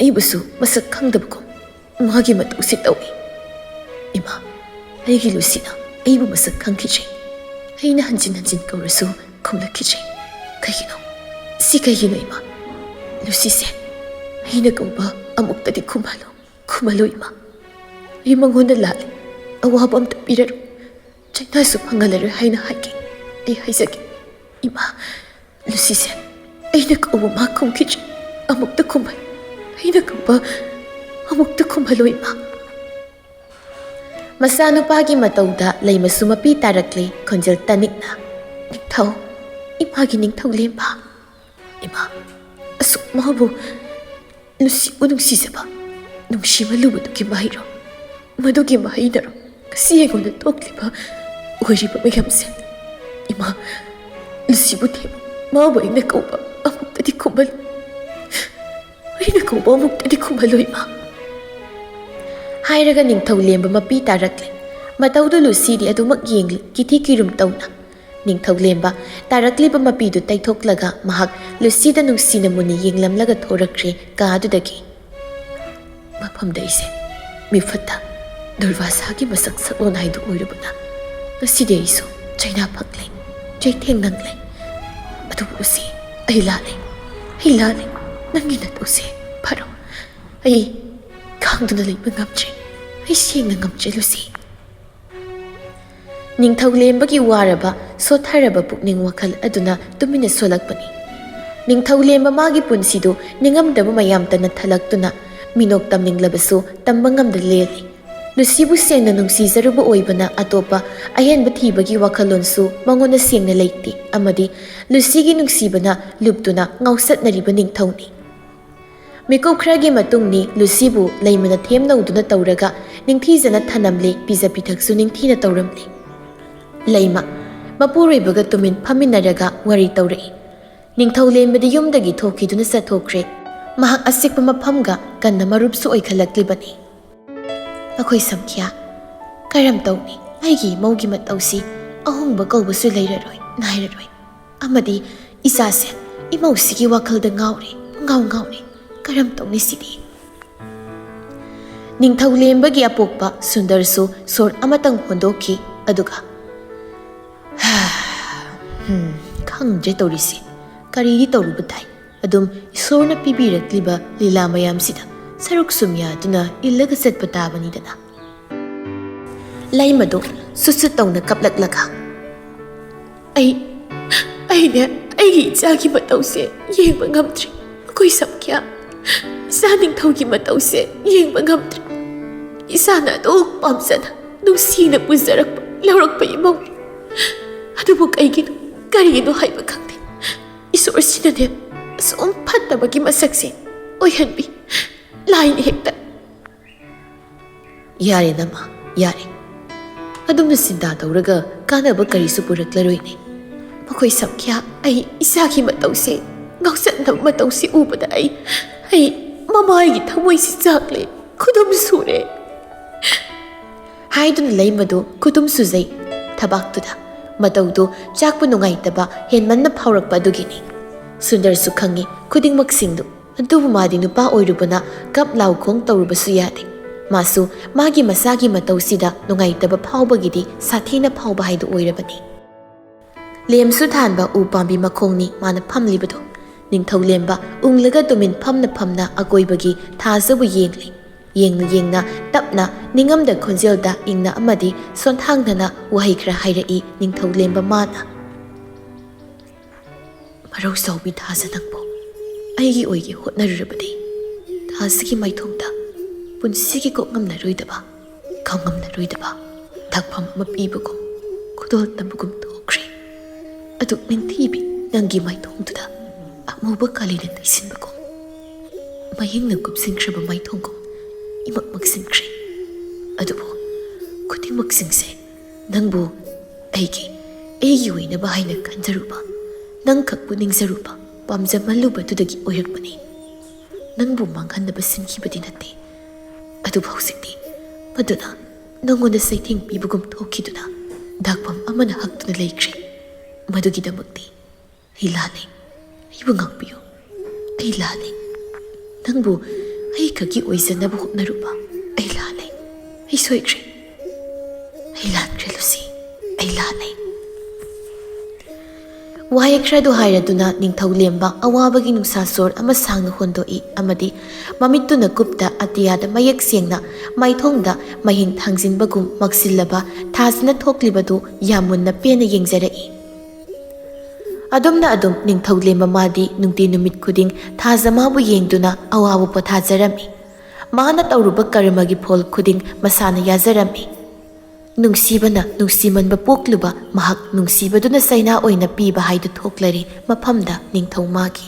ꯑꯩꯕꯨꯁꯨ ꯃꯁꯛ ꯈꯪꯗꯕꯒꯨꯝ ꯃꯥꯒꯤ ꯃꯇꯧꯁꯤ ꯇꯧꯏ꯫ ꯏꯃꯥ, ꯑꯩꯒꯤ ꯂꯨꯁꯤꯅ ꯑꯩꯕꯨ ꯃꯁꯛ ꯈꯪꯈꯤꯗ꯭ꯔꯦ꯫ ꯑꯩꯅ ꯍꯟꯖꯤꯟ ꯍꯟꯖꯤꯟ ꯀꯧꯔꯁꯨ ꯈꯨꯝꯂꯛꯈꯤꯗ꯭ꯔꯦ꯫ ꯀꯩꯒꯤꯅꯣ? ꯁꯤ ꯀꯩꯒꯤꯅꯣ ꯏꯃꯥ? ꯂꯨꯁꯤꯁꯦ ꯑꯩꯅ ꯀꯧꯕ ꯑꯃꯨꯛꯇꯗꯤ ꯈꯨꯝꯍꯜꯂꯨ, ꯈꯨꯝꯍꯜꯂꯨ ꯏꯃꯥ꯫ ꯑꯩ ꯃꯉꯣꯟꯗ ꯂꯥꯜꯂꯦ, ꯑꯋꯥꯕ ꯑꯝꯇ ꯄꯤꯔꯔꯣꯏ, ꯆꯩꯅꯥꯁꯨ ꯐꯪꯍꯜꯂꯔꯣꯏ ꯍꯥꯏꯅ ꯍꯥꯏꯒꯦ꯫ ꯑꯩ ꯍꯥꯏꯖꯒꯦ ꯏꯃꯥ, ꯂꯨꯁꯤꯁꯦ ꯑꯩꯅ ꯀꯧꯕ ꯃꯥ ꯈꯨꯝꯈꯤꯗ꯭ꯔꯦ꯫ ꯑꯃꯨꯛꯇ ꯈꯨꯝꯍꯜꯂꯨ, ꯑꯩꯅ ꯀꯧꯕ ꯑꯃꯨꯛꯇ ꯈꯨꯝꯍꯜꯂꯨ ꯏꯃꯥ"꯫ ꯃꯆꯥꯅꯨꯄꯥꯒꯤ ꯃꯇꯧꯗ ꯂꯩꯃꯁꯨ ꯃꯄꯤ ꯇꯥꯔꯛꯂꯦ, ꯈꯣꯟꯖꯦꯜ ꯇꯥꯅꯤꯡꯅ, "ꯅꯤꯡꯊꯧ, ꯏꯃꯥꯒꯤ ꯅꯤꯡꯊꯧ ꯂꯦꯝꯕ, ꯏꯃꯥ, ꯑꯁꯨꯛ ꯃꯥꯕꯨ ꯅꯨꯡꯁꯤꯕꯨ ꯅꯨꯡꯁꯤꯖꯕ, ꯅꯨꯡꯁꯤꯃꯜꯂꯨꯕꯗꯨꯒꯤ ꯃꯍꯩꯔꯣ? ꯃꯗꯨꯒꯤ ꯃꯍꯩꯅꯔꯣ ꯉꯁꯤ ꯑꯩꯉꯣꯟꯗ ꯊꯣꯛꯂꯤꯕ ꯑꯣꯏꯔꯤꯕ ꯃꯌꯥꯝꯁꯦ? ꯏꯃꯥ, ꯂꯨꯁꯤꯕꯨ ꯊꯦꯝꯃꯨ, ꯃꯥꯕꯨ ꯑꯩꯅ ꯀꯧꯕ ꯑꯃꯨꯛꯇꯗꯤ ꯈꯨꯝꯍꯜꯂꯨ, ꯑꯩꯅ ꯀꯧꯕ ꯑꯃꯨꯛꯇꯗꯤ ꯈꯨꯝꯍꯜꯂꯨ ꯏꯃꯥ"꯫ ꯍꯥꯏꯔꯒ ꯅꯤꯡꯊꯧ ꯂꯦꯝꯕ ꯃꯄꯤ ꯇꯥꯔꯛꯂꯦ꯫ ꯃꯇꯧꯗꯨ ꯂꯨꯁꯤꯗꯤ ꯑꯗꯨꯃꯛ ꯌꯦꯡꯂꯤ, ꯀꯤꯊꯤ ꯀꯤꯔꯨꯝ ꯇꯧꯅ꯫ ꯅꯤꯡꯊꯧ ꯂꯦꯝꯕ ꯇꯥꯔꯛꯂꯤꯕ ꯃꯄꯤꯗꯨ ꯇꯩꯊꯣꯛꯂꯒ ꯃꯍꯥꯛ ꯂꯨꯁꯤꯗ ꯅꯨꯡꯁꯤꯅ ꯃꯨꯟꯅ ꯌꯦꯡꯂꯝꯂꯒ ꯊꯣꯔꯛꯈ꯭ꯔꯦ ꯀꯥ ꯑꯗꯨꯗꯒꯤ꯫ ꯃꯐꯝꯗ ꯑꯩꯁꯦ ꯃꯤꯐꯠꯇ ꯗꯨꯔꯕꯥꯁꯥꯒꯤ ꯃꯁꯛ ꯁꯛꯂꯣꯟ ꯍꯥꯏꯗꯨ ꯑꯣꯏꯔꯨꯕꯅ ꯉꯁꯤꯗꯤ ꯑꯩꯁꯨ ꯆꯩꯅꯥ ꯐꯪꯂꯦ, ꯆꯩꯊꯦꯡ ꯅꯪꯂꯦ꯫ ꯑꯗꯨꯕꯨ ꯂꯨꯁꯤ, ꯑꯩ ꯂꯥꯜꯂꯦ, ꯑꯩ ꯂꯥꯜꯂꯦ꯫ ꯅꯪꯒꯤ ꯅꯇꯧꯁꯦ ꯐꯔꯣ꯫ ꯑꯩ ꯈꯥꯡꯗꯨꯅ ꯂꯩꯕ ꯉꯝꯗ꯭ꯔꯦ꯫ ꯑꯩ ꯁꯦꯡꯅ ꯉꯝꯗ꯭ꯔꯦ ꯂꯨꯁꯤ꯫ ꯅꯤꯡꯊꯧ ꯂꯦꯝꯕꯒꯤ ꯋꯥꯔꯕ, ꯁꯣꯠꯊꯔꯕ ꯄꯨꯛꯅꯤꯡ ꯋꯥꯈꯜ ꯑꯗꯨꯅ ꯇꯨꯃꯤꯟꯅ ꯁꯣꯜꯂꯛꯄꯅꯤ꯫ ꯅꯤꯡꯊꯧ ꯂꯦꯝꯕ ꯃꯥꯒꯤ ꯄꯨꯟꯁꯤꯗꯨ ꯅꯤꯡꯉꯝꯗꯕ ꯃꯌꯥꯝꯇꯅ ꯊꯜꯂꯛꯇꯨꯅ, ꯃꯤꯅꯣꯛ ꯇꯝꯅꯤꯡꯂꯕꯁꯨ ꯇꯝꯕ ꯉꯝꯗ ꯂꯦꯜꯂꯤ꯫ ꯂꯨꯁꯤꯕꯨ ꯁꯦꯡꯅ ꯅꯨꯡꯁꯤꯖꯔꯨꯕ ꯑꯣꯏꯕꯅ ꯑꯇꯣꯞꯄ ꯑꯍꯦꯟꯕ ꯊꯤꯕꯒꯤ ꯋꯥꯈꯜꯂꯣꯟꯁꯨ ꯃꯉꯣꯟꯗ ꯁꯦꯡꯅ ꯂꯩꯇꯦ, ꯑꯃꯗꯤ ꯂꯨꯁꯤꯒꯤ ꯅꯨꯡꯁꯤꯕꯅ ꯂꯨꯞꯇꯨꯅ ꯉꯥꯎꯁꯠꯅꯔꯤꯕ ꯅꯤꯡꯊꯧꯅꯤ꯫ ꯃꯤꯀꯨꯞ ꯈꯔꯒꯤ ꯃꯇꯨꯡꯅꯤ ꯂꯨꯁꯤꯕꯨ ꯂꯩꯃꯅ ꯊꯦꯝ ꯅꯧꯗꯨꯅ ꯇꯧꯔꯒ ꯅꯤꯡꯊꯤꯖꯅ ꯊꯅꯝꯂꯦ, ꯄꯤꯖ ꯄꯤꯊꯛꯁꯨ ꯅꯤꯡꯊꯤꯅ ꯇꯧꯔꯝꯂꯦ꯫ ꯂꯩꯃ ꯃꯄꯨꯔꯣꯏꯕꯒ ꯇꯨꯃꯤꯟ ꯐꯝꯃꯤꯟꯅꯔꯒ ꯋꯥꯔꯤ ꯇꯧꯔꯛꯏ꯫ ꯅꯤꯡꯊꯧ ꯂꯦꯝꯕꯗꯤ ꯌꯨꯝꯗꯒꯤ ꯊꯣꯛꯈꯤꯗꯨꯅ ꯆꯠꯊꯣꯛꯈ꯭ꯔꯦ꯫ ꯃꯍꯥꯛ ꯑꯆꯤꯛꯄ ꯃꯐꯝꯒ ꯀꯟꯅ ꯃꯔꯨꯞꯁꯨ ꯑꯣꯏꯈꯠꯂꯛꯂꯤꯕꯅꯤ꯫ ꯑꯩꯈꯣꯏ ꯁꯝꯈ꯭ꯌꯥ, ꯀꯔꯝ ꯇꯧꯅꯤ? ꯑꯩꯒꯤ ꯏꯃꯧꯒꯤ ꯃꯇꯧꯁꯤ ꯑꯍꯣꯡꯕ ꯀꯧꯕꯁꯨ ꯂꯩꯔꯔꯣꯏ, ꯅꯥꯏꯔꯔꯣꯏ꯫ ꯑꯃꯗꯤ ꯏꯆꯥꯁꯦ ꯏꯃꯧꯁꯤꯒꯤ ꯋꯥꯈꯜꯗ ꯉꯥꯎꯔꯦ, ꯉꯥꯎ ꯉꯥꯎꯔꯦ꯫ ꯀꯔꯝ ꯇꯧꯅꯤ ꯁꯤꯗꯤ? ꯅꯤꯡꯊꯧ ꯂꯦꯝꯕꯒꯤ ꯑꯄꯣꯛꯄ ꯁꯨꯟꯗꯔꯁꯨ ꯁꯣꯔ ꯑꯃꯇꯪ ꯍꯣꯟꯗꯣꯛꯈꯤ, ꯑꯗꯨꯒ, "ꯍꯝ, ꯈꯪꯗ꯭ꯔꯦ ꯇꯧꯔꯤꯁꯤ꯫ ꯀꯔꯤꯗꯤ ꯇꯧꯔꯨꯕ ꯇꯥꯏ꯫ ꯑꯗꯨꯝ ꯏꯁꯣꯔꯅ ꯄꯤꯕꯤꯔꯛꯂꯤꯕ ꯂꯤꯂꯥ ꯃꯌꯥꯝꯁꯤꯗ ꯁꯔꯨꯛ ꯁꯨꯝ ꯌꯥꯗꯨꯅ ꯏꯜꯂꯒ ꯆꯠꯄ ꯇꯥꯕꯅꯤꯗꯅ"꯫ ꯂꯩꯃꯗꯨ ꯁꯨꯠ ꯁꯨꯠ ꯇꯧꯅ ꯀꯞꯂꯛꯂꯒ, "ꯑꯩ, ꯑꯩꯅꯦ, ꯑꯩꯒꯤ ꯏꯆꯥꯒꯤ ꯃꯇꯧꯁꯦ ꯌꯦꯡꯕ ꯉꯝꯗ꯭ꯔꯦ꯫ ꯑꯩꯈꯣꯏ ꯁꯝꯈ꯭ꯌꯥ, ꯏꯆꯥ ꯅꯤꯡꯊꯧꯒꯤ ꯃꯇꯧꯁꯦ ꯌꯦꯡꯕ ꯉꯝꯗ꯭ꯔꯦ꯫ ꯏꯆꯥꯅ ꯑꯗꯨꯛ ꯄꯥꯝꯖꯅ, ꯅꯨꯡꯁꯤꯅ ꯄꯨꯖꯔꯛꯄ, ꯂꯧꯔꯛꯄ ꯏꯃꯧꯅꯤ꯫ ꯑꯗꯨꯕꯨ ꯀꯩꯒꯤꯅꯣ, ꯀꯔꯤꯒꯤꯅꯣ ꯍꯥꯏꯕ ꯈꯪꯗꯦ꯫ ꯏꯁꯣꯔꯁꯤꯅꯅꯦ ꯑꯁꯨꯝ ꯐꯠꯇꯕꯒꯤ ꯃꯁꯛꯁꯦ ꯑꯣꯏꯍꯟꯕꯤ꯫ ꯂꯥꯏꯅ ꯍꯦꯛꯇ"꯫ "ꯌꯥꯔꯦ ꯅꯃꯥ, ꯌꯥꯔꯦ꯫ ꯑꯗꯨꯝꯅ ꯆꯤꯟꯇꯥ ꯇꯧꯔꯒ ꯀꯥꯟꯅꯕ ꯀꯔꯤꯁꯨ ꯄꯨꯔꯛꯂꯔꯣꯏꯅꯦ꯫ ꯃꯈꯣꯏ ꯁꯝꯈ꯭ꯌꯥ, ꯑꯩ ꯏꯆꯥꯒꯤ ꯃꯇꯧꯁꯦ, ꯉꯥꯎꯆꯠꯅꯕ ꯃꯇꯧꯁꯦ ꯎꯕꯗ ꯑꯩ, ꯑꯩ ꯃꯃꯥꯒꯤ ꯊꯃꯣꯏꯁꯤ ꯆꯥꯛꯂꯦ, ꯈꯨꯗꯨꯝ ꯁꯨꯔꯦ"꯫ ꯍꯥꯏꯗꯨꯅ ꯂꯩꯃꯗꯨ ꯈꯨꯗꯨꯝ ꯁꯨꯖꯩ꯫ ꯊꯕꯥꯛꯇꯨꯗ ꯃꯇꯧꯗꯨ ꯆꯥꯛꯄ ꯅꯨꯡꯉꯥꯏꯇꯕ ꯍꯦꯟꯃꯟꯅ ꯐꯥꯎꯔꯛꯄ ꯑꯗꯨꯒꯤꯅꯤ꯫ ꯁꯨꯟꯗꯔꯁꯨ ꯈꯪꯏ ꯈꯨꯗꯤꯡꯃꯛꯁꯤꯡꯗꯨ꯫ ꯑꯗꯨꯕꯨ ꯃꯥꯗꯤ ꯅꯨꯄꯥ ꯑꯣꯏꯔꯨꯕꯅ ꯀꯞ ꯂꯥꯎ ꯈꯣꯡ ꯇꯧꯔꯨꯕꯁꯨ ꯌꯥꯗꯦ꯫ ꯃꯥꯁꯨ ꯃꯥꯒꯤ ꯃꯁꯥꯒꯤ ꯃꯇꯧꯁꯤꯗ ꯅꯨꯡꯉꯥꯏꯇꯕ ꯐꯥꯎꯕꯒꯤꯗꯤ ꯁꯥꯊꯤꯅ ꯐꯥꯎꯕ ꯍꯥꯏꯗꯨ ꯑꯣꯏꯔꯕꯅꯤ꯫ ꯂꯦꯝꯁꯨ ꯊꯥꯟꯕ ꯎ ꯄꯥꯝꯕꯤ ꯃꯈꯣꯡꯅꯤ ꯃꯥꯅ ꯐꯝꯂꯤꯕꯗꯨ꯫ ꯅꯤꯡꯊꯧ ꯂꯦꯝꯕ ꯎꯪꯂꯒ ꯇꯨꯃꯤꯟ ꯐꯝꯅ ꯐꯝꯅ ꯑꯀꯣꯏꯕꯒꯤ ꯊꯥꯖꯕꯨ ꯌꯦꯡꯂꯤ꯫ ꯌꯦꯡꯅ ꯌꯦꯡꯅ ꯇꯞꯅ ꯅꯤꯡꯉꯝꯗ ꯈꯣꯟꯖꯦꯜꯗ ꯏꯪꯅ ꯑꯃꯗꯤ ꯁꯣꯟꯊꯥꯡꯅꯅ ꯋꯥꯍꯩ ꯈꯔ ꯍꯥꯏꯔꯛꯏ ꯅꯤꯡꯊꯧ ꯂꯦꯝꯕ ꯃꯥꯅ꯫ "ꯃꯔꯧ ꯆꯥꯎꯕꯤ ꯊꯥꯖ ꯅꯪꯕꯨ ꯑꯩꯒꯤ ꯑꯣꯏꯒꯦ ꯍꯣꯠꯅꯔꯨꯔꯕꯗꯤ ꯊꯥꯖꯒꯤ ꯃꯥꯏꯊꯣꯡꯗ ꯄꯨꯟꯁꯤꯒꯤ ꯀꯣꯛꯉꯝꯅꯔꯣꯏꯗꯕ, ꯈꯪꯉꯝꯅꯔꯣꯏꯗꯕ ꯊꯛꯐꯝ ꯑꯃ ꯄꯤꯕꯒꯨꯝ ꯈꯨꯗꯣꯜ ꯇꯝꯕꯒꯨꯝ ꯊꯣꯛꯈ꯭ꯔꯦ꯫ ꯑꯗꯨꯛ ꯅꯤꯡꯊꯤꯕꯤ ꯅꯪꯒꯤ ꯃꯥꯏꯊꯣꯡꯗꯨꯗ ꯑꯃꯨꯕ ꯀꯥꯂꯤꯅ ꯇꯩꯁꯤꯟꯕꯒꯨꯝ ꯃꯌꯦꯡꯅ ꯀꯨꯞꯁꯤꯟꯈ꯭ꯔꯕ ꯃꯥꯏꯊꯣꯡꯒꯨꯝ ꯏꯃꯛ ꯃꯛꯁꯤꯟꯈ꯭ꯔꯦ꯫ ꯑꯗꯨꯕꯨ ꯈꯨꯗꯤꯡꯃꯛꯁꯤꯡꯁꯦ ꯅꯪꯕꯨ ꯑꯩꯒꯤ, ꯑꯩꯒꯤ ꯑꯣꯏꯅꯕ ꯍꯥꯏꯅ ꯈꯟꯖꯔꯨꯕ, ꯅꯪꯈꯛꯄꯨ ꯅꯤꯡꯖꯔꯨꯕ, ꯄꯥꯝꯖꯃꯜꯂꯨꯕꯗꯨꯗꯒꯤ ꯑꯣꯏꯔꯛꯄꯅꯤ꯫ ꯅꯪꯕꯨ ꯃꯥꯡꯍꯟꯅꯕ ꯁꯤꯟꯈꯤꯕꯗꯤ ꯅꯠꯇꯦ꯫ ꯑꯗꯨꯕꯨ ꯍꯧꯖꯤꯛꯇꯤ ꯃꯗꯨꯅ ꯅꯪꯉꯣꯟꯗ ꯆꯩꯊꯦꯡ ꯄꯤꯕꯒꯨꯝ ꯊꯣꯛꯈꯤꯗꯨꯅ ꯗꯥꯛꯐꯝ ꯑꯃꯅ ꯍꯛꯇꯨꯅ ꯂꯩꯈ꯭ꯔꯦ꯫ ꯃꯗꯨꯒꯤꯗꯃꯛꯇꯤ ꯑꯩ ꯂꯥꯜꯂꯦ꯫ ꯑꯩꯕꯨ ꯉꯥꯛꯄꯤꯌꯨ꯫ ꯑꯩ ꯂꯥꯜꯂꯦ꯫ ꯅꯪꯕꯨ ꯑꯩ ꯈꯛꯀꯤ ꯑꯣꯏꯖꯅꯕ ꯍꯣꯠꯅꯔꯨꯕ ꯑꯩ ꯂꯥꯜꯂꯦ꯫ ꯑꯩ ꯁꯣꯏꯈ꯭ꯔꯦ꯫ ꯑꯩ ꯂꯥꯟꯈ꯭ꯔꯦ ꯂꯨꯁꯤ꯫ ꯑꯩ ꯂꯥꯜꯂꯦ꯫" ꯋꯥꯍꯩ ꯈꯔꯗꯨ ꯍꯥꯏꯔꯗꯨꯅ ꯅꯤꯡꯊꯧ ꯂꯦꯝꯕ ꯑꯋꯥꯕꯒꯤ ꯅꯨꯡꯁꯥ ꯁꯣꯔ ꯑꯃ ꯁꯥꯡꯅ ꯍꯣꯟꯗꯣꯛꯏ ꯑꯃꯗꯤ ꯃꯃꯤꯠꯇꯨꯅ ꯀꯨꯞꯇ ꯑꯇꯤꯌꯥꯗ ꯃꯌꯦꯛ ꯁꯦꯡꯅ ꯃꯥꯏꯊꯣꯡꯗ ꯃꯍꯤꯡ ꯊꯥꯡꯖꯤꯟꯕꯒꯨꯝ ꯃꯛꯁꯤꯜꯂꯕ ꯊꯥꯖꯅ ꯊꯣꯛꯂꯤꯕꯗꯨ ꯌꯥꯝ ꯃꯨꯟꯅ ꯄꯦꯟꯅ ꯌꯦꯡꯖꯔꯛꯏ꯫ ꯑꯗꯨꯝꯅ ꯑꯗꯨꯝ ꯅꯤꯡꯊꯧ ꯂꯦꯝꯕ ꯃꯥꯗꯤ ꯅꯨꯡꯇꯤ ꯅꯨꯃꯤꯠ ꯈꯨꯗꯤꯡ ꯊꯥꯖ ꯃꯥꯕꯨ ꯌꯦꯡꯗꯨꯅ ꯑꯋꯥꯕ ꯄꯣꯊꯥꯖꯔꯝꯃꯤ꯫ ꯃꯥꯅ ꯇꯧꯔꯨꯕ ꯀꯔꯃꯒꯤ ꯐꯣꯜ ꯈꯨꯗꯤꯡ ꯃꯁꯥꯅ ꯌꯥꯖꯔꯝꯃꯤ꯫ ꯅꯨꯡꯁꯤꯕꯅ ꯅꯨꯡꯁꯤꯃꯟꯕ ꯄꯣꯛꯂꯨꯕ ꯃꯍꯥꯛ ꯅꯨꯡꯁꯤꯕꯗꯨꯅ ꯆꯩꯅꯥ ꯑꯣꯏꯅ ꯄꯤꯕ ꯍꯥꯏꯗꯨ ꯊꯣꯛꯂꯔꯤ ꯃꯐꯝꯗ ꯅꯤꯡꯊꯧ ꯃꯥꯒꯤ꯫